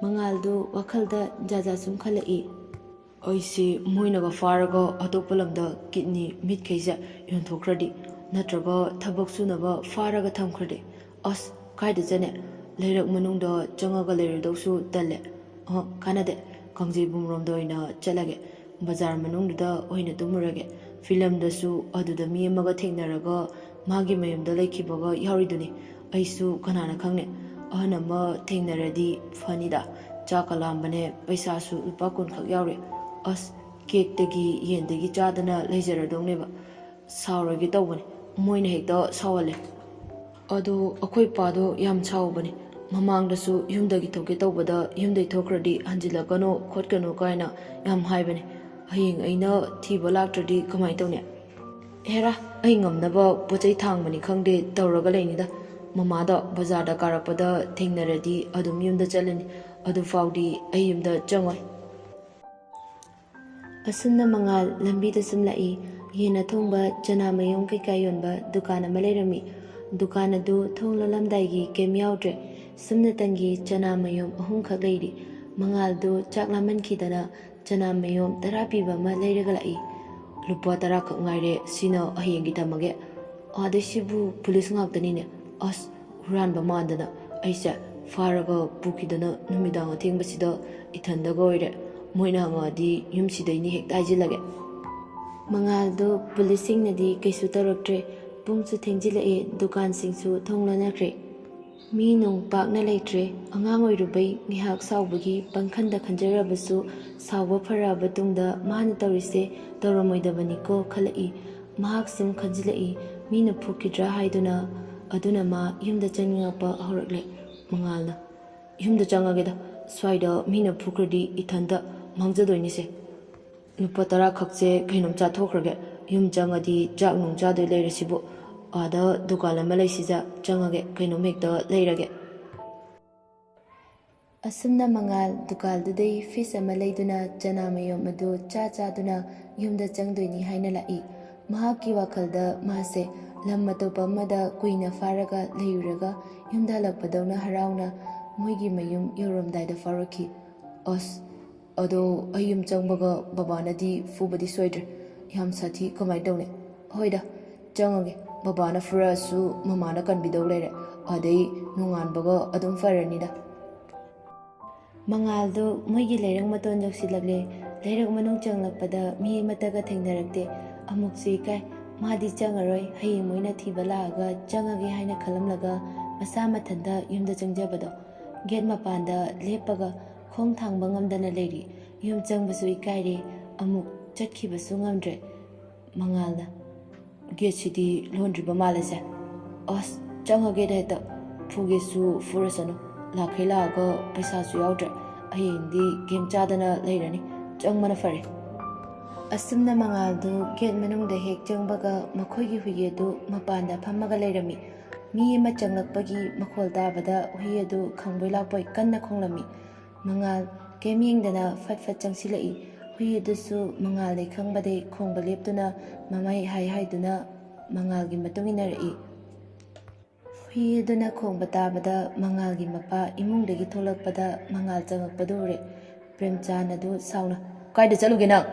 ꯃꯉꯥꯜꯗꯨ ꯋꯥꯈꯜꯗ ꯖꯥꯖꯥꯠ ꯁꯨꯝ ꯈꯜꯂꯛꯏ꯫ ꯑꯩꯁꯦ ꯃꯣꯏꯅꯒ ꯐꯥꯔꯒ ꯑꯇꯣꯞꯄ ꯂꯝꯗ ꯀꯤꯠꯅꯤ ꯃꯤꯠꯈꯩꯁꯦ ꯌꯣꯟꯊꯣꯛꯈ꯭ꯔꯗꯤ, ꯅꯠꯇ꯭ꯔꯒ ꯊꯕꯛ ꯁꯨꯅꯕ ꯐꯥꯔꯒ ꯊꯝꯈ꯭ꯔꯗꯤ, ꯑꯁ, ꯀꯥꯏꯗ ꯆꯠꯅꯤ? ꯂꯩꯔꯛ ꯃꯅꯨꯡꯗ ꯆꯪꯉꯒ ꯂꯩꯔꯨꯗꯧꯁꯨ ꯇꯜꯂꯦ꯫ ꯑꯍ, ꯀꯥꯟꯅꯗꯦ꯫ ꯀꯥꯡꯖꯩꯕꯨꯡꯔꯣꯝꯗ ꯑꯣꯏꯅ ꯆꯠꯂꯒꯦ꯫ ꯕꯖꯥꯔ ꯃꯅꯨꯡꯗꯨꯗ ꯑꯣꯏꯅ ꯇꯨꯝꯃꯨꯔꯒꯦ꯫ ꯐꯤꯂꯝꯗꯁꯨ ꯑꯗꯨꯗ ꯃꯤ ꯑꯃꯒ ꯊꯦꯡꯅꯔꯒ ꯃꯥꯒꯤ ꯃꯌꯨꯝꯗ ꯂꯩꯈꯤꯕꯒ ꯌꯥꯎꯔꯤꯗꯨꯅꯤ꯫ ꯑꯩꯁꯨ ꯀꯅꯥꯅ ꯈꯪꯅꯤ? ꯑꯍꯟ ꯑꯃ ꯊꯦꯡꯅꯔꯗꯤ ꯐꯅꯤꯗ꯫ ꯆꯥꯛꯀ ꯂꯥꯝꯕꯅꯦ, ꯄꯩꯁꯥꯁꯨ ꯂꯨꯄꯥ ꯀꯨꯟ ꯈꯛ ꯌꯥꯎꯔꯤ꯫ ꯑꯁ, ꯀꯦꯛꯇꯒꯤ ꯌꯦꯟꯗꯒꯤ ꯆꯥꯗꯅ ꯂꯩꯖꯔꯗꯧꯅꯦꯕ꯫ ꯁꯥꯎꯔꯒꯦ ꯇꯧꯕꯅꯤ, ꯃꯣꯏꯅ ꯍꯦꯛꯇ ꯁꯥꯎꯍꯜꯂꯦ꯫ ꯑꯗꯣ ꯑꯩꯈꯣꯏ ꯄꯥꯗꯣ ꯌꯥꯝ ꯁꯥꯎꯕꯅꯤ꯫ ꯃꯃꯥꯡꯗꯁꯨ ꯌꯨꯝꯗꯒꯤ ꯊꯣꯛꯀꯦ ꯇꯧꯕꯗ ꯌꯨꯝꯗꯒꯤ ꯊꯣꯛꯈ꯭ꯔꯗꯤ ꯍꯟꯖꯤꯜꯂꯛꯀꯅꯨ ꯈꯣꯠꯀꯅꯨ ꯀꯥꯏꯅ ꯌꯥꯝ ꯍꯥꯏꯕꯅꯤ꯫ ꯍꯌꯦꯡ ꯑꯩꯅ ꯊꯤꯕ ꯂꯥꯛꯇ꯭ꯔꯗꯤ ꯀꯃꯥꯏꯅ ꯇꯧꯅꯤ? ꯍꯦꯔꯥ, ꯑꯩ ꯉꯝꯅꯕ ꯄꯣꯠ ꯆꯩ ꯊꯥꯡꯕꯅꯤ ꯈꯪꯗꯦ ꯇꯧꯔꯒ ꯂꯩꯅꯤꯗ꯫ ꯃꯃꯥꯗꯣ ꯕꯖꯥꯔꯗ ꯀꯥꯔꯛꯄꯗ ꯊꯦꯡꯅꯔꯗꯤ ꯑꯗꯨꯝ ꯌꯨꯝꯗ ꯆꯠꯂꯅꯤ꯫ ꯑꯗꯨꯐꯥꯎꯗꯤ ꯑꯩ ꯌꯨꯝꯗ ꯆꯪꯉꯣꯏ꯫ ꯑꯁꯨꯝꯅ ꯃꯉꯥꯜ ꯂꯝꯕꯤꯗ ꯁꯨꯝ ꯂꯥꯛꯏ꯫ ꯌꯦꯟ ꯑꯊꯣꯡꯕ, ꯆꯅꯥ ꯃꯌꯨꯝ ꯀꯩꯀꯥ ꯌꯣꯟꯕ ꯗꯨꯀꯥꯟ ꯑꯃ ꯂꯩꯔꯝꯃꯤ꯫ ꯗꯨꯀꯥꯟ ꯑꯗꯨ ꯊꯣꯡ ꯂꯣꯜꯂꯝꯗꯥꯏꯒꯤ ꯀꯩꯝ ꯌꯥꯎꯗ꯭ꯔꯦ꯫ ꯁꯨꯝꯅꯇꯪꯒꯤ ꯆꯅꯥ ꯃꯌꯨꯝ ꯑꯍꯨꯝꯈꯛ ꯂꯩꯔꯤ꯫ ꯃꯉꯥꯜꯗꯨ ꯆꯥꯛ ꯂꯥꯝꯃꯟꯈꯤꯗꯅ ꯆꯅꯥ ꯃꯌꯨꯝ ꯇꯔꯥ ꯄꯤꯕ ꯑꯃ ꯂꯩꯔꯒ ꯂꯥꯛꯏ꯫ "ꯂꯨꯄꯥ ꯇꯔꯥ ꯈꯛ ꯉꯥꯏꯔꯦ, ꯁꯤꯅ ꯍꯌꯦꯡꯒꯤ ꯊꯝꯃꯒꯦ꯫ ꯑꯥꯗꯩꯁꯤꯕꯨ ꯄꯨꯂꯤꯁ ꯉꯥꯛꯇꯅꯤꯅꯦ꯫ ꯑꯁ, ꯍꯨꯔꯥꯟꯕ ꯃꯥꯟꯗꯅ ꯑꯩꯁꯦ ꯐꯥꯔꯒ ꯄꯨꯈꯤꯗꯅ ꯅꯨꯃꯤꯗꯥꯡ ꯑꯊꯦꯡꯕꯁꯤꯗ ꯏꯊꯟꯗꯒ ꯑꯣꯏꯔꯦ꯫ ꯃꯣꯏꯅ ꯍꯪꯉꯛꯑꯗꯤ ꯌꯨꯝꯁꯤꯗꯩꯅꯤ ꯍꯦꯛꯇ ꯍꯥꯏꯖꯤꯜꯂꯒꯦ꯫" ꯃꯉꯥꯜꯗꯨ ꯄꯨꯂꯤꯁꯁꯤꯡꯅꯗꯤ ꯀꯩꯁꯨ ꯇꯧꯔꯛꯇ꯭ꯔꯦ꯫ ꯄꯨꯡꯁꯨ ꯊꯦꯡꯖꯤꯜꯂꯛꯑꯦ, ꯗꯨꯀꯥꯟꯁꯤꯡꯁꯨ ꯊꯣꯡ ꯂꯣꯟꯅꯈ꯭ꯔꯦ꯫ ꯃꯤ ꯅꯨꯡ ꯄꯥꯛꯅ ꯂꯩꯇ꯭ꯔꯦ꯫ ꯑꯉꯥꯡ ꯑꯣꯏꯔꯨꯕꯩ ꯉꯥꯏꯍꯥꯛ ꯁꯥꯎꯕꯒꯤ ꯄꯪꯈꯟꯗ ꯈꯟꯖꯔꯕꯁꯨ, ꯁꯥꯎꯕ ꯐꯔꯛꯑꯕ ꯇꯨꯡꯗ ꯃꯥꯅ ꯇꯧꯔꯤꯁꯦ ꯇꯧꯔꯝꯃꯣꯏꯗꯕꯅꯤꯀꯣ ꯈꯜꯂꯛꯏ꯫ ꯃꯍꯥꯛ ꯁꯨꯝ ꯈꯟꯖꯤꯜꯂꯛꯏ, ꯃꯤꯅ ꯐꯨꯈꯤꯗ꯭ꯔꯥ ꯍꯥꯏꯗꯨꯅ꯫ ꯑꯗꯨꯅ ꯃꯥ ꯌꯨꯝꯗ ꯆꯪꯅꯤꯡꯉꯛꯄ ꯍꯧꯔꯛꯂꯦ꯫ ꯃꯉꯥꯜꯅ, "ꯌꯨꯝꯗ ꯆꯪꯉꯒꯦꯗ, ꯁ꯭ꯋꯥꯏꯗ ꯃꯤꯅ ꯐꯨꯈ꯭ꯔꯗꯤ ꯏꯊꯟꯇ ꯃꯥꯡꯖꯗꯣꯏꯅꯤꯁꯦ꯫ ꯂꯨꯄꯥ ꯇꯔꯥ ꯈꯛꯁꯦ ꯀꯩꯅꯣꯝ ꯆꯥꯊꯣꯛꯈ꯭ꯔꯒꯦ꯫ ꯌꯨꯝ ꯆꯪꯉꯗꯤ ꯆꯥꯛ ꯅꯨꯡ ꯆꯥꯗꯣꯏ ꯂꯩꯔꯁꯤꯕꯨ꯫ ꯑꯥꯗ ꯗꯨꯀꯥꯟ ꯑꯃ ꯂꯩꯁꯤꯗ ꯆꯪꯉꯒꯦ, ꯀꯩꯅꯣꯝ ꯍꯦꯛꯇ ꯂꯩꯔꯒꯦ꯫" ꯑꯁꯨꯝꯅ ꯃꯉꯥꯜ ꯗꯨꯀꯥꯟꯗꯨꯗꯒꯤ ꯐꯤꯁ ꯑꯃ ꯂꯩꯗꯨꯅ ꯆꯅꯥ ꯃꯌꯨꯝ ꯑꯗꯨ ꯆꯥ ꯆꯥꯗꯨꯅ ꯌꯨꯝꯗ ꯆꯪꯗꯣꯏꯅꯤ ꯍꯥꯏꯅ ꯂꯥꯛꯏ꯫ ꯃꯍꯥꯛꯀꯤ ꯋꯥꯈꯜꯗ ꯃꯥꯁꯦ ꯂꯝ ꯑꯇꯣꯞꯄ ꯑꯃꯗ ꯀꯨꯏꯅ ꯐꯥꯔꯒ ꯂꯩꯔꯨꯔꯒ ꯌꯨꯝꯗ ꯍꯜꯂꯛꯄꯗꯧꯅ ꯍꯔꯥꯎꯅ ꯃꯣꯏꯒꯤ ꯃꯌꯨꯝ ꯌꯧꯔꯝꯗꯥꯏꯗ ꯐꯥꯎꯔꯛꯈꯤ꯫ "ꯑꯁ, ꯑꯗꯣ ꯑꯩ ꯌꯨꯝ ꯆꯪꯕꯒ ꯕꯕꯥꯅꯗꯤ ꯐꯨꯕꯗꯤ ꯁꯣꯏꯗ꯭ꯔꯦ꯫ ꯌꯥꯝ ꯁꯥꯊꯤ, ꯀꯃꯥꯏꯅ ꯇꯧꯅꯤ? ꯍꯣꯏꯗ, ꯆꯪꯉꯒꯦ꯫ ꯕꯕꯥꯅ ꯐꯨꯔꯛꯑꯁꯨ ꯃꯃꯥꯅ ꯀꯟꯕꯤꯗꯧ ꯂꯩꯔꯦ꯫ ꯑꯗꯩ ꯅꯣꯡꯉꯥꯟꯕꯒ ꯑꯗꯨꯝ ꯐꯔꯅꯤꯗ꯫" ꯃꯉꯥꯜꯗꯨ ꯃꯣꯏꯒꯤ ꯂꯩꯔꯛ ꯃꯇꯣꯟ ꯌꯧꯁꯤꯜꯂꯛꯂꯦ꯫ ꯂꯩꯔꯛ ꯃꯅꯨꯡ ꯆꯪꯂꯛꯄꯗ ꯃꯤ ꯑꯃꯠꯇꯒ ꯊꯦꯡꯅꯔꯛꯇꯦ꯫ ꯑꯃꯨꯛꯁꯨ ꯏꯀꯥꯏ꯫ ꯃꯥꯗꯤ ꯆꯪꯉꯔꯣꯏ, ꯍꯌꯦꯡ ꯃꯣꯏꯅ ꯊꯤꯕ ꯂꯥꯛꯑꯒ ꯆꯪꯉꯒꯦ ꯍꯥꯏꯅ ꯈꯜꯂꯝꯂꯒ ꯃꯁꯥ ꯃꯊꯟꯇ ꯌꯨꯝꯗ ꯆꯪꯖꯕꯗꯣ꯫ ꯒꯦꯠ ꯃꯄꯥꯟꯗ ꯂꯦꯞꯄꯒ ꯈꯣꯡ ꯊꯥꯡꯕ ꯉꯝꯗꯅ ꯂꯩꯔꯤ꯫ ꯌꯨꯝ ꯆꯪꯕꯁꯨ ꯏꯀꯥꯏꯔꯦ꯫ ꯑꯃꯨꯛ ꯆꯠꯈꯤꯕꯁꯨ ꯉꯝꯗ꯭ꯔꯦ꯫ ꯃꯉꯥꯜꯅ, "ꯒꯦꯠꯁꯤꯗꯤ ꯂꯣꯟꯗ꯭ꯔꯤꯕ ꯃꯥꯜꯂꯦꯁꯦ꯫ ꯑꯁ, ꯆꯪꯉꯒꯦꯗ ꯍꯦꯛꯇ꯫ ꯐꯨꯒꯦꯁꯨ ꯐꯨꯔꯁꯅꯨ꯫ ꯂꯥꯛꯈꯩ ꯂꯥꯛꯑꯒ ꯄꯩꯁꯥꯁꯨ ꯌꯥꯎꯗ꯭ꯔꯦ꯫ ꯍꯌꯦꯡꯗꯤ ꯒꯦꯝ ꯆꯥꯗꯅ ꯂꯩꯔꯅꯤ꯫ ꯆꯪꯕꯅ ꯐꯔꯦ꯫" ꯑꯁꯨꯝꯅ ꯃꯉꯥꯜꯗꯨ ꯒꯦꯠ ꯃꯅꯨꯡꯗ ꯍꯦꯛ ꯆꯪꯕꯒ ꯃꯈꯣꯏꯒꯤ ꯍꯨꯏ ꯑꯗꯨ ꯃꯄꯥꯟꯗ ꯐꯝꯃꯒ ꯂꯩꯔꯝꯃꯤ꯫ ꯃꯤ ꯑꯃ ꯆꯪꯂꯛꯄꯒꯤ ꯃꯈꯣꯜ ꯇꯥꯕꯗ ꯍꯨꯏ ꯑꯗꯨ ꯈꯪꯕꯣꯏ ꯂꯥꯛꯄꯣꯏ ꯀꯟꯅ ꯈꯣꯡꯂꯝꯃꯤ꯫ ꯃꯉꯥꯜ ꯀꯩꯝ ꯌꯦꯡꯗꯅ ꯐꯠ ꯐꯠ ꯆꯪꯁꯤꯜꯂꯛꯏ꯫ ꯍꯨꯏ ꯑꯗꯨꯁꯨ ꯃꯉꯥꯜꯗꯩ ꯈꯪꯕꯗꯩ ꯈꯣꯡꯕ ꯂꯦꯞꯇꯨꯅ ꯃꯃꯩ ꯍꯥꯏ ꯍꯥꯏꯗꯨꯅ ꯃꯉꯥꯜꯒꯤ ꯃꯇꯨꯡ ꯏꯟꯅꯔꯛꯏ꯫ ꯍꯨꯏ ꯑꯗꯨꯅ ꯈꯣꯡꯕ ꯇꯥꯕꯗ ꯃꯉꯥꯜꯒꯤ ꯃꯄꯥ ꯏꯃꯨꯡꯗꯒꯤ ꯊꯣꯛꯂꯛꯄꯗ ꯃꯉꯥꯜ ꯆꯪꯉꯛꯄꯗꯨ ꯎꯔꯦ꯫ ꯄ꯭ꯔꯦꯝꯆꯥꯟ ꯑꯗꯨ ꯁꯥꯎꯅ, "ꯀꯥꯏꯗ ꯆꯠꯂꯨꯒꯦ ꯅꯪ?"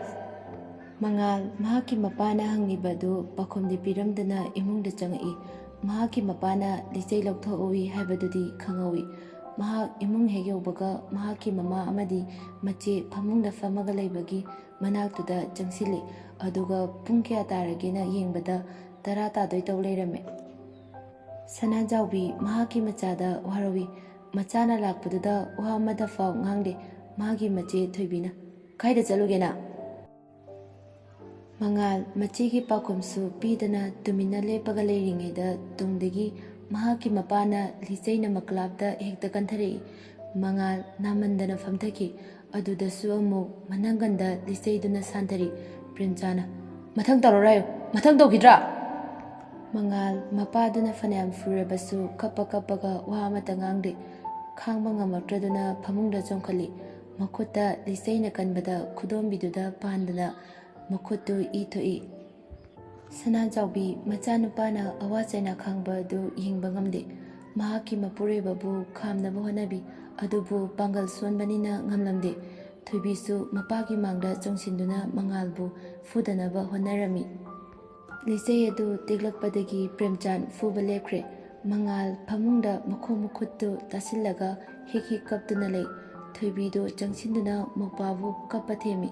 ꯃꯉꯥꯜ ꯃꯍꯥꯛꯀꯤ ꯃꯄꯥꯅ ꯍꯪꯂꯤꯕ ꯑꯗꯨ ꯄꯥꯎꯈꯨꯝꯗꯤ ꯄꯤꯔꯝꯗꯅ ꯏꯃꯨꯡꯗ ꯆꯪꯉꯛꯏ꯫ ꯃꯍꯥꯛꯀꯤ ꯃꯄꯥꯅ ꯂꯤꯆꯩ ꯂꯧꯊꯣꯛꯎꯏ ꯍꯥꯏꯕꯗꯨꯗꯤ ꯈꯪꯍꯧꯏ꯫ ꯃꯍꯥꯛ ꯏꯃꯨꯡ ꯍꯦꯛ ꯌꯧꯕꯒ ꯃꯍꯥꯛꯀꯤ ꯃꯃꯥ ꯑꯃꯗꯤ ꯃꯆꯦ ꯐꯃꯨꯡꯗ ꯐꯝꯃꯒ ꯂꯩꯕꯒꯤ ꯃꯅꯥꯛꯇꯨꯗ ꯆꯪꯁꯤꯜꯂꯤ꯫ ꯑꯗꯨꯒ ꯄꯨꯡ ꯀꯌꯥ ꯇꯥꯔꯒꯦꯅ ꯌꯦꯡꯕꯗ ꯇꯔꯥ ꯇꯥꯗꯣꯏ ꯇꯧ ꯂꯩꯔꯝꯃꯦ꯫ ꯁꯅꯥꯖꯥꯎꯕꯤ ꯃꯍꯥꯛꯀꯤ ꯃꯆꯥꯗ ꯋꯥꯔꯧꯏ꯫ ꯃꯆꯥꯅ ꯂꯥꯛꯄꯗꯨꯗ ꯋꯥ ꯑꯃꯠꯇ ꯐꯥꯎ ꯉꯥꯡꯗꯦ꯫ ꯃꯥꯒꯤ ꯃꯆꯦ ꯊꯣꯏꯕꯤꯅ, "ꯀꯥꯏꯗ ꯆꯠꯂꯨꯒꯦ ꯅꯪ?" ꯃꯉꯥꯜ ꯃꯆꯦꯒꯤ ꯄꯥꯎꯈꯨꯝꯁꯨ ꯄꯤꯗꯅ ꯇꯨꯃꯤꯟꯅ ꯂꯦꯞꯄꯒ ꯂꯩꯔꯤꯉꯩꯗ ꯇꯨꯡꯗꯒꯤ ꯃꯍꯥꯛꯀꯤ ꯃꯄꯥꯅ ꯂꯤꯆꯩꯅ ꯃꯀ꯭ꯂꯥꯞꯇ ꯍꯦꯛꯇ ꯀꯟꯊꯔꯛꯏ꯫ ꯃꯉꯥꯜ ꯅꯥꯃꯟꯗꯅ ꯐꯝꯊꯈꯤ꯫ ꯑꯗꯨꯗꯁꯨ ꯑꯃꯨꯛ ꯃꯅꯪꯒꯟꯗ ꯂꯤꯆꯩꯗꯨꯅ ꯁꯥꯟꯊꯔꯤ꯫ ꯄ꯭ꯔꯦꯝꯆꯥꯅ, "ꯃꯊꯪ ꯇꯧꯔꯔꯣꯏ ꯍꯥꯏꯌꯨ꯫ ꯃꯊꯪ ꯇꯧꯈꯤꯗ꯭ꯔꯥ?" ꯃꯉꯥꯜ ꯃꯄꯥꯗꯨꯅ ꯐꯅꯌꯥꯝ ꯐꯨꯔꯕꯁꯨ ꯀꯞꯄ ꯀꯞꯄꯒ ꯋꯥ ꯑꯃꯠꯇ ꯉꯥꯡꯗꯦ꯫ ꯈꯥꯡꯕ ꯉꯝꯃꯛꯇ꯭ꯔꯗꯨꯅ ꯐꯃꯨꯡꯗ ꯆꯣꯡꯈꯠꯂꯤ꯫ ꯃꯈꯨꯠꯇ ꯂꯤꯆꯩꯅ ꯀꯟꯕꯗ ꯈꯨꯗꯣꯝꯕꯤꯗꯨꯗ ꯄꯥꯟꯗꯨꯅ ꯃꯈꯨꯠꯇꯨ ꯏ ꯊꯣꯛꯏ꯫ ꯁꯅꯥꯖꯥꯎꯕꯤ ꯃꯆꯥꯅꯨꯄꯥꯅ ꯑꯋꯥ ꯆꯩꯅꯥ ꯈꯥꯡꯕ ꯑꯗꯨ ꯌꯦꯡꯕ ꯉꯝꯗꯦ꯫ ꯃꯍꯥꯛꯀꯤ ꯃꯄꯨꯔꯣꯏꯕꯕꯨ ꯈꯥꯝꯅꯕ ꯍꯣꯠꯅꯕꯤ, ꯑꯗꯨꯕꯨ ꯄꯥꯡꯒꯜ ꯁꯣꯟꯕꯅꯤꯅ ꯉꯝꯂꯝꯗꯦ꯫ ꯊꯣꯏꯕꯤꯁꯨ ꯃꯄꯥꯒꯤ ꯃꯥꯡꯗ ꯆꯣꯡꯁꯤꯟꯗꯨꯅ ꯃꯉꯥꯜꯕꯨ ꯐꯨꯗꯅꯕ ꯍꯣꯠꯅꯔꯝꯃꯤ꯫ ꯂꯤꯆꯩ ꯑꯗꯨ ꯇꯦꯛꯂꯛꯄꯗꯒꯤ ꯄ꯭ꯔꯦꯝꯆꯥꯟ ꯐꯨꯕ ꯂꯦꯞꯈ꯭ꯔꯦ꯫ ꯃꯉꯥꯜ ꯐꯃꯨꯡꯗ ꯃꯈꯣꯡ ꯃꯈꯨꯠꯇꯨ ꯇꯥꯁꯤꯜꯂꯒ ꯍꯤꯛ ꯍꯤꯛ ꯀꯞꯇꯨꯅ ꯂꯩ꯫ ꯊꯣꯏꯕꯤꯗꯨ ꯆꯪꯁꯤꯟꯗꯨꯅ ꯃꯧꯄꯥꯕꯨ ꯀꯞꯄ ꯊꯦꯝꯃꯤ꯫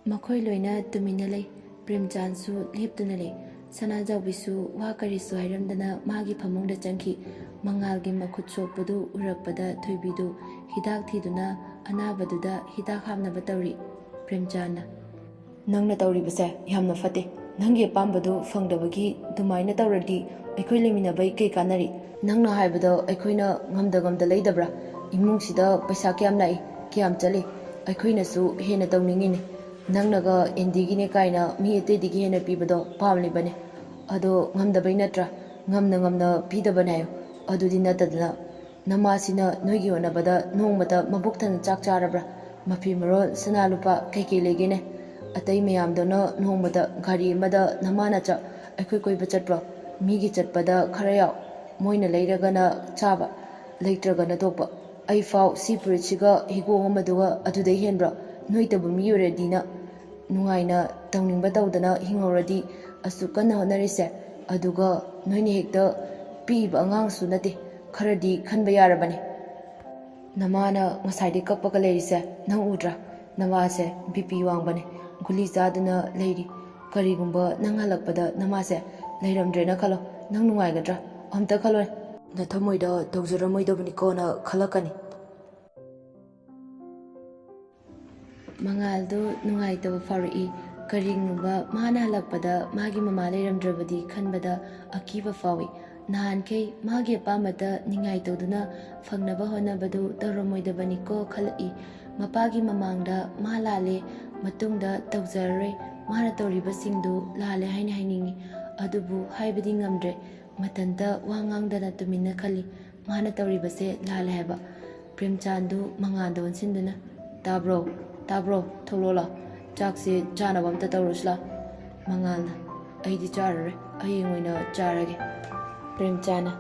ꯃꯈꯣꯏ ꯂꯣꯏꯅ ꯇꯨꯃꯤꯟꯅ ꯂꯩ꯫ ꯄ꯭ꯔꯦꯝꯆꯥꯟꯁꯨ ꯂꯦꯞꯇꯨꯅ ꯂꯩ꯫ ꯁꯅꯥꯖꯥꯎꯕꯤꯁꯨ ꯋꯥ ꯀꯔꯤꯁꯨ ꯍꯥꯏꯔꯝꯗꯅ ꯃꯥꯒꯤ ꯐꯃꯨꯡꯗ ꯆꯪꯈꯤ꯫ ꯃꯉꯥꯜꯒꯤ ꯃꯈꯨꯠ ꯁꯣꯛꯄꯗꯨ ꯎꯔꯛꯄꯗ ꯊꯣꯏꯕꯤꯗꯨ ꯍꯤꯗꯥꯛ ꯊꯤꯗꯨꯅ ꯑꯅꯥꯕꯗꯨꯗ ꯍꯤꯗꯥꯛ ꯍꯥꯞꯅꯕ ꯇꯧꯔꯤ꯫ ꯄ꯭ꯔꯦꯝꯆꯥꯟꯅ, "ꯅꯪꯅ ꯇꯧꯔꯤꯕꯁꯦ ꯌꯥꯝꯅ ꯐꯠꯇꯦ꯫ ꯅꯪꯒꯤ ꯑꯄꯥꯝꯕꯗꯨ ꯐꯪꯗꯕꯒꯤ ꯑꯗꯨꯃꯥꯏꯅ ꯇꯧꯔꯗꯤ ꯑꯩꯈꯣꯏ ꯂꯩꯃꯤꯟꯅꯕꯩ ꯀꯩ ꯀꯥꯟꯅꯔꯤ? ꯅꯪꯅ ꯍꯥꯏꯕꯗꯣ ꯑꯩꯈꯣꯏꯅ ꯉꯝꯗ ꯉꯝꯗ ꯂꯩꯗꯕ꯭ꯔꯥ? ꯏꯃꯨꯡꯁꯤꯗ ꯄꯩꯁꯥ ꯀꯌꯥꯝ ꯂꯥꯛꯏ, ꯀꯌꯥꯝ ꯆꯠꯂꯤ? ꯑꯩꯈꯣꯏꯅꯁꯨ ꯍꯦꯟꯅ ꯇꯧꯅꯤꯡꯉꯤꯅꯦ꯫ ꯅꯪꯅꯒ ꯑꯦꯟꯗꯤꯒꯤꯅꯦ ꯀꯥꯏꯅ ꯃꯤ ꯑꯇꯩꯗꯒꯤ ꯍꯦꯟꯅ ꯄꯤꯕꯗꯣ ꯄꯥꯝꯂꯤꯕꯅꯦ꯫ ꯑꯗꯣ ꯉꯝꯗꯕꯩ ꯅꯠꯇ꯭ꯔꯥ? ꯉꯝꯅ ꯉꯝꯅ ꯄꯤꯗꯕꯅꯦ ꯍꯥꯏꯌꯣ꯫ ꯑꯗꯨꯗꯤ ꯅꯠꯇꯗꯅ ꯅꯃꯥꯁꯤꯅ ꯅꯣꯏꯒꯤ ꯍꯣꯠꯅꯕꯗ ꯅꯣꯡꯃꯇ ꯃꯕꯨꯛ ꯊꯟꯅ ꯆꯥꯛ ꯆꯥꯔꯕ꯭ꯔꯥ? ꯃꯐꯤ ꯃꯔꯣꯜ, ꯁꯅꯥ ꯂꯨꯄꯥ ꯀꯩꯀꯩ ꯂꯩꯒꯦꯅꯦ? ꯑꯇꯩ ꯃꯌꯥꯝꯗꯨꯅ ꯅꯣꯡꯃꯇ ꯒꯥꯔꯤ ꯑꯃꯗ ꯅꯃꯥꯅ ꯆ-, ꯑꯩꯈꯣꯏ ꯀꯣꯏꯕ ꯆꯠꯄ꯭ꯔꯣ? ꯃꯤꯒꯤ ꯆꯠꯄꯗ ꯈꯔ ꯌꯥꯎ, ꯃꯣꯏꯅ ꯂꯩꯔꯒꯅ ꯆꯥꯕ, ꯂꯩꯇ꯭ꯔꯒꯅ ꯇꯣꯛꯄ꯫ ꯑꯩꯐꯥꯎ ꯁꯤ ꯐꯨꯔꯤꯠꯁꯤꯒ ꯍꯤꯒꯣꯛ ꯑꯃꯗꯨꯒ ꯑꯗꯨꯗꯩ ꯍꯦꯟꯕ꯭ꯔꯣ? ꯅꯣꯏꯇꯕꯨ ꯃꯤ ꯑꯣꯏꯔꯗꯤꯅ ꯅꯨꯡꯉꯥꯏꯅ ꯇꯧꯅꯤꯡꯕ ꯇꯧꯗꯅ ꯍꯤꯡꯍꯧꯔꯗꯤ ꯑꯁꯨꯛ ꯀꯟꯅ ꯍꯣꯠꯅꯔꯤꯁꯦ, ꯑꯗꯨꯒ ꯅꯣꯏꯅ ꯍꯦꯛꯇ ꯄꯤꯛꯏꯕ ꯑꯉꯥꯡꯁꯨ ꯅꯠꯇꯦ, ꯈꯔꯗꯤ ꯈꯟꯕ ꯌꯥꯔꯕꯅꯦ꯫ ꯅꯃꯥꯅ ꯉꯁꯥꯏꯗꯩ ꯀꯞꯄꯒ ꯂꯩꯔꯤꯁꯦ ꯅꯪ ꯎꯗ꯭ꯔꯥ? ꯅꯃꯥꯁꯦ ꯕꯤ ꯄꯤ ꯋꯥꯡꯕꯅꯦ, ꯒꯨꯂꯤ ꯆꯥꯗꯨꯅ ꯂꯩꯔꯤ꯫ ꯀꯔꯤꯒꯨꯝꯕ ꯅꯪ ꯍꯜꯂꯛꯄꯗ ꯅꯃꯥꯁꯦ ꯂꯩꯔꯝꯗ꯭ꯔꯦꯅ ꯈꯜꯂꯣ, ꯅꯪ ꯅꯨꯡꯉꯥꯏꯒꯗ꯭ꯔꯥ? ꯑꯝꯇ ꯈꯜꯂꯣꯅꯦ꯫ ꯅꯊꯃꯣꯏꯗ ꯇꯧꯖꯔꯝꯃꯣꯏꯗꯕꯅꯤꯀꯣꯅ ꯈꯜꯂꯛꯀꯅꯤ꯫" ꯃꯉꯥꯜꯗꯨ ꯅꯨꯡꯉꯥꯏꯇꯕ ꯐꯥꯎꯔꯛꯏ꯫ ꯀꯔꯤꯒꯨꯝꯕ ꯃꯥꯅ ꯍꯜꯂꯛꯄꯗ ꯃꯥꯒꯤ ꯃꯃꯥ ꯂꯩꯔꯝꯗ꯭ꯔꯕꯗꯤ ꯈꯟꯕꯗ ꯑꯀꯤꯕ ꯐꯥꯎꯏ꯫ ꯅꯍꯥꯟꯈꯩ ꯃꯥꯒꯤ ꯑꯄꯥꯝꯕꯗ ꯅꯤꯡꯉꯥꯏ ꯇꯧꯗꯨꯅ ꯐꯪꯅꯕ ꯍꯣꯠꯅꯕꯗꯨ ꯇꯧꯔꯝꯃꯣꯏꯗꯕꯅꯤꯀꯣ ꯈꯜꯂꯛꯏ꯫ ꯃꯄꯥꯒꯤ ꯃꯃꯥꯡꯗ ꯃꯥ ꯂꯥꯜꯂꯦ, ꯃꯇꯨꯡꯗ ꯇꯧꯖꯔꯔꯣꯏ, ꯃꯥꯅ ꯇꯧꯔꯤꯕꯁꯤꯡꯗꯨ ꯂꯥꯜꯂꯦ ꯍꯥꯏꯅ ꯍꯥꯏꯅꯤꯡꯏ꯫ ꯑꯗꯨꯕꯨ ꯍꯥꯏꯕꯗꯤ ꯉꯝꯗ꯭ꯔꯦ꯫ ꯃꯊꯟꯇ ꯋꯥ ꯉꯥꯡꯗꯅ ꯇꯨꯃꯤꯟꯅ ꯈꯜꯂꯤ꯫ ꯃꯥꯅ ꯇꯧꯔꯤꯕꯁꯦ ꯂꯥꯜꯂꯦ ꯍꯥꯏꯕ꯫ ꯄ꯭ꯔꯦꯝꯆꯥꯟꯗꯨ ꯃꯉꯥꯜꯗ ꯑꯣꯟꯁꯤꯟꯗꯨꯅ, "ꯇꯥꯕ꯭ꯔꯣ? ꯇꯥꯕ꯭ꯔꯣ? ꯊꯣꯛꯂꯛꯑꯣꯂꯥ? ꯆꯥꯛꯁꯦ ꯆꯥꯅꯕ ꯑꯝꯇ ꯇꯧꯔꯨꯁꯤꯂꯥ?" ꯃꯉꯥꯜꯅ, "ꯑꯩꯗꯤ ꯆꯥꯔꯔꯣꯏ, ꯍꯌꯦꯡ ꯑꯣꯏꯅ ꯆꯥꯔꯒꯦ꯫" ꯄ꯭ꯔꯦꯝꯆꯥꯟꯅ,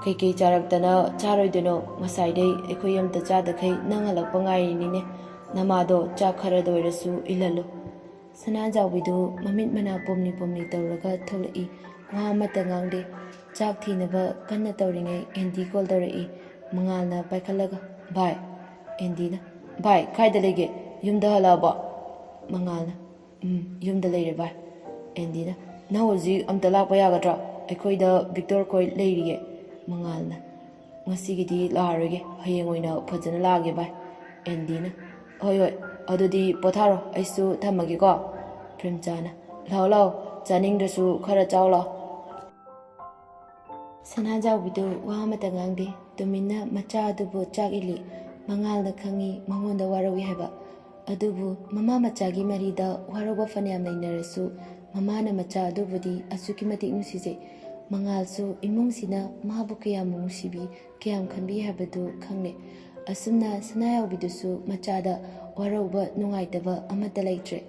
"ꯀꯩꯀꯩ ꯆꯥꯔꯛꯇꯅ ꯆꯥꯔꯣꯏꯗꯣꯏꯅꯣ? ꯉꯁꯥꯏꯗꯩ ꯑꯩꯈꯣꯏ ꯑꯝꯇ ꯆꯥꯗꯈꯩ ꯅꯪ ꯍꯜꯂꯛꯄ ꯉꯥꯏꯔꯤꯅꯤꯅꯦ꯫ ꯅꯃꯥꯗꯣ ꯆꯥꯛ ꯈꯔꯗ ꯑꯣꯏꯔꯁꯨ ꯏꯜꯍꯜꯂꯨ꯫" ꯁꯅꯥꯖꯥꯎꯕꯤꯗꯨ ꯃꯃꯤꯠ ꯃꯅꯥ ꯄꯣꯝꯂꯤ ꯄꯣꯝꯂꯤ ꯇꯧꯔꯒ ꯊꯣꯛꯂꯛꯏ꯫ ꯋꯥ ꯑꯃꯠꯇ ꯉꯥꯡꯗꯦ꯫ ꯆꯥꯛ ꯊꯤꯅꯕ ꯀꯟꯅ ꯇꯧꯔꯤꯉꯩ ꯑꯦꯟꯗꯤ ꯀꯣꯜ ꯇꯧꯔꯛꯏ꯫ ꯃꯉꯥꯜꯅ ꯄꯥꯏꯈꯠꯂꯒ, "ꯚꯥꯏ꯫" ꯑꯦꯟꯗꯤꯅ, "ꯚꯥꯏ, ꯀꯥꯏꯗ ꯂꯩꯒꯦ? ꯌꯨꯝꯗ ꯍꯜꯂꯛꯑꯕꯣ?" ꯃꯉꯥꯜꯅ, "ꯎꯝ, ꯌꯨꯝꯗ ꯂꯩꯔꯦ ꯚꯥꯏ꯫" ꯑꯦꯟꯗꯤꯅ, "ꯅꯪ ꯍꯧꯖꯤꯛ ꯑꯝꯇ ꯂꯥꯛꯄ ꯌꯥꯒꯗ꯭ꯔꯥ? ꯑꯩꯈꯣꯏꯗ ꯚꯤꯛꯇꯣꯔ ꯈꯣꯏ ꯂꯩꯔꯤꯌꯦ꯫" ꯃꯉꯥꯜꯅ, "ꯉꯁꯤꯒꯤꯗꯤ ꯂꯥꯛꯑꯔꯣꯏꯒꯦ, ꯍꯌꯦꯡ ꯑꯣꯏꯅ ꯐꯖꯅ ꯂꯥꯛꯑꯒꯦ ꯚꯥꯏ꯫" ꯑꯦꯟꯗꯤꯅ, "ꯍꯣꯏ ꯍꯣꯏ, ꯑꯗꯨꯗꯤ ꯄꯣꯊꯥꯔꯣ, ꯑꯩꯁꯨ ꯊꯝꯃꯒꯦꯀꯣ꯫" ꯄ꯭ꯔꯦꯝꯆꯥꯅ, "ꯂꯥꯛꯑꯣ ꯂꯥꯛꯑꯣ, ꯆꯥꯅꯤꯡꯗ꯭ꯔꯁꯨ ꯈꯔ ꯆꯥꯎ ꯂꯥꯛꯑꯣ꯫" ꯁꯅꯥꯖꯥꯎꯕꯤꯗꯨ ꯋꯥ ꯑꯃꯠꯇ ꯉꯥꯡꯗꯦ꯫ ꯇꯨꯃꯤꯟꯅ ꯃꯆꯥ ꯑꯗꯨꯕꯨ ꯆꯥꯛ ꯏꯜꯂꯤ꯫ ꯃꯉꯥꯜꯅ ꯈꯪꯏ ꯃꯉꯣꯟꯗ ꯋꯥꯔꯧꯏ ꯍꯥꯏꯕ꯫ ꯑꯗꯨꯕꯨ ꯃꯃꯥ ꯃꯆꯥꯒꯤ ꯃꯔꯤꯗ ꯋꯥꯔꯧꯕ ꯐꯅꯌꯥꯝ ꯂꯩꯅꯔꯁꯨ, ꯃꯃꯥꯅ ꯃꯆꯥ ꯑꯗꯨꯕꯨꯗꯤ ꯑꯁꯨꯛꯀꯤ ꯃꯇꯤꯛ ꯅꯨꯡꯁꯤꯖꯩ꯫ ꯃꯉꯥꯜꯁꯨ ꯏꯃꯨꯡꯁꯤꯅ ꯃꯥꯕꯨ ꯀꯌꯥꯃꯨꯛ ꯅꯨꯡꯁꯤꯕꯤ, ꯀꯌꯥꯝ ꯈꯟꯕꯤ ꯍꯥꯏꯕꯗꯨ ꯈꯪꯂꯦ꯫ ꯑꯁꯨꯝꯅ ꯁꯅꯥꯖꯥꯎꯕꯤꯗꯨꯁꯨ ꯃꯆꯥꯗ ꯋꯥꯔꯧꯕ, ꯅꯨꯡꯉꯥꯏꯇꯕ ꯑꯃꯠꯇ ꯂꯩꯇ꯭ꯔꯦ꯫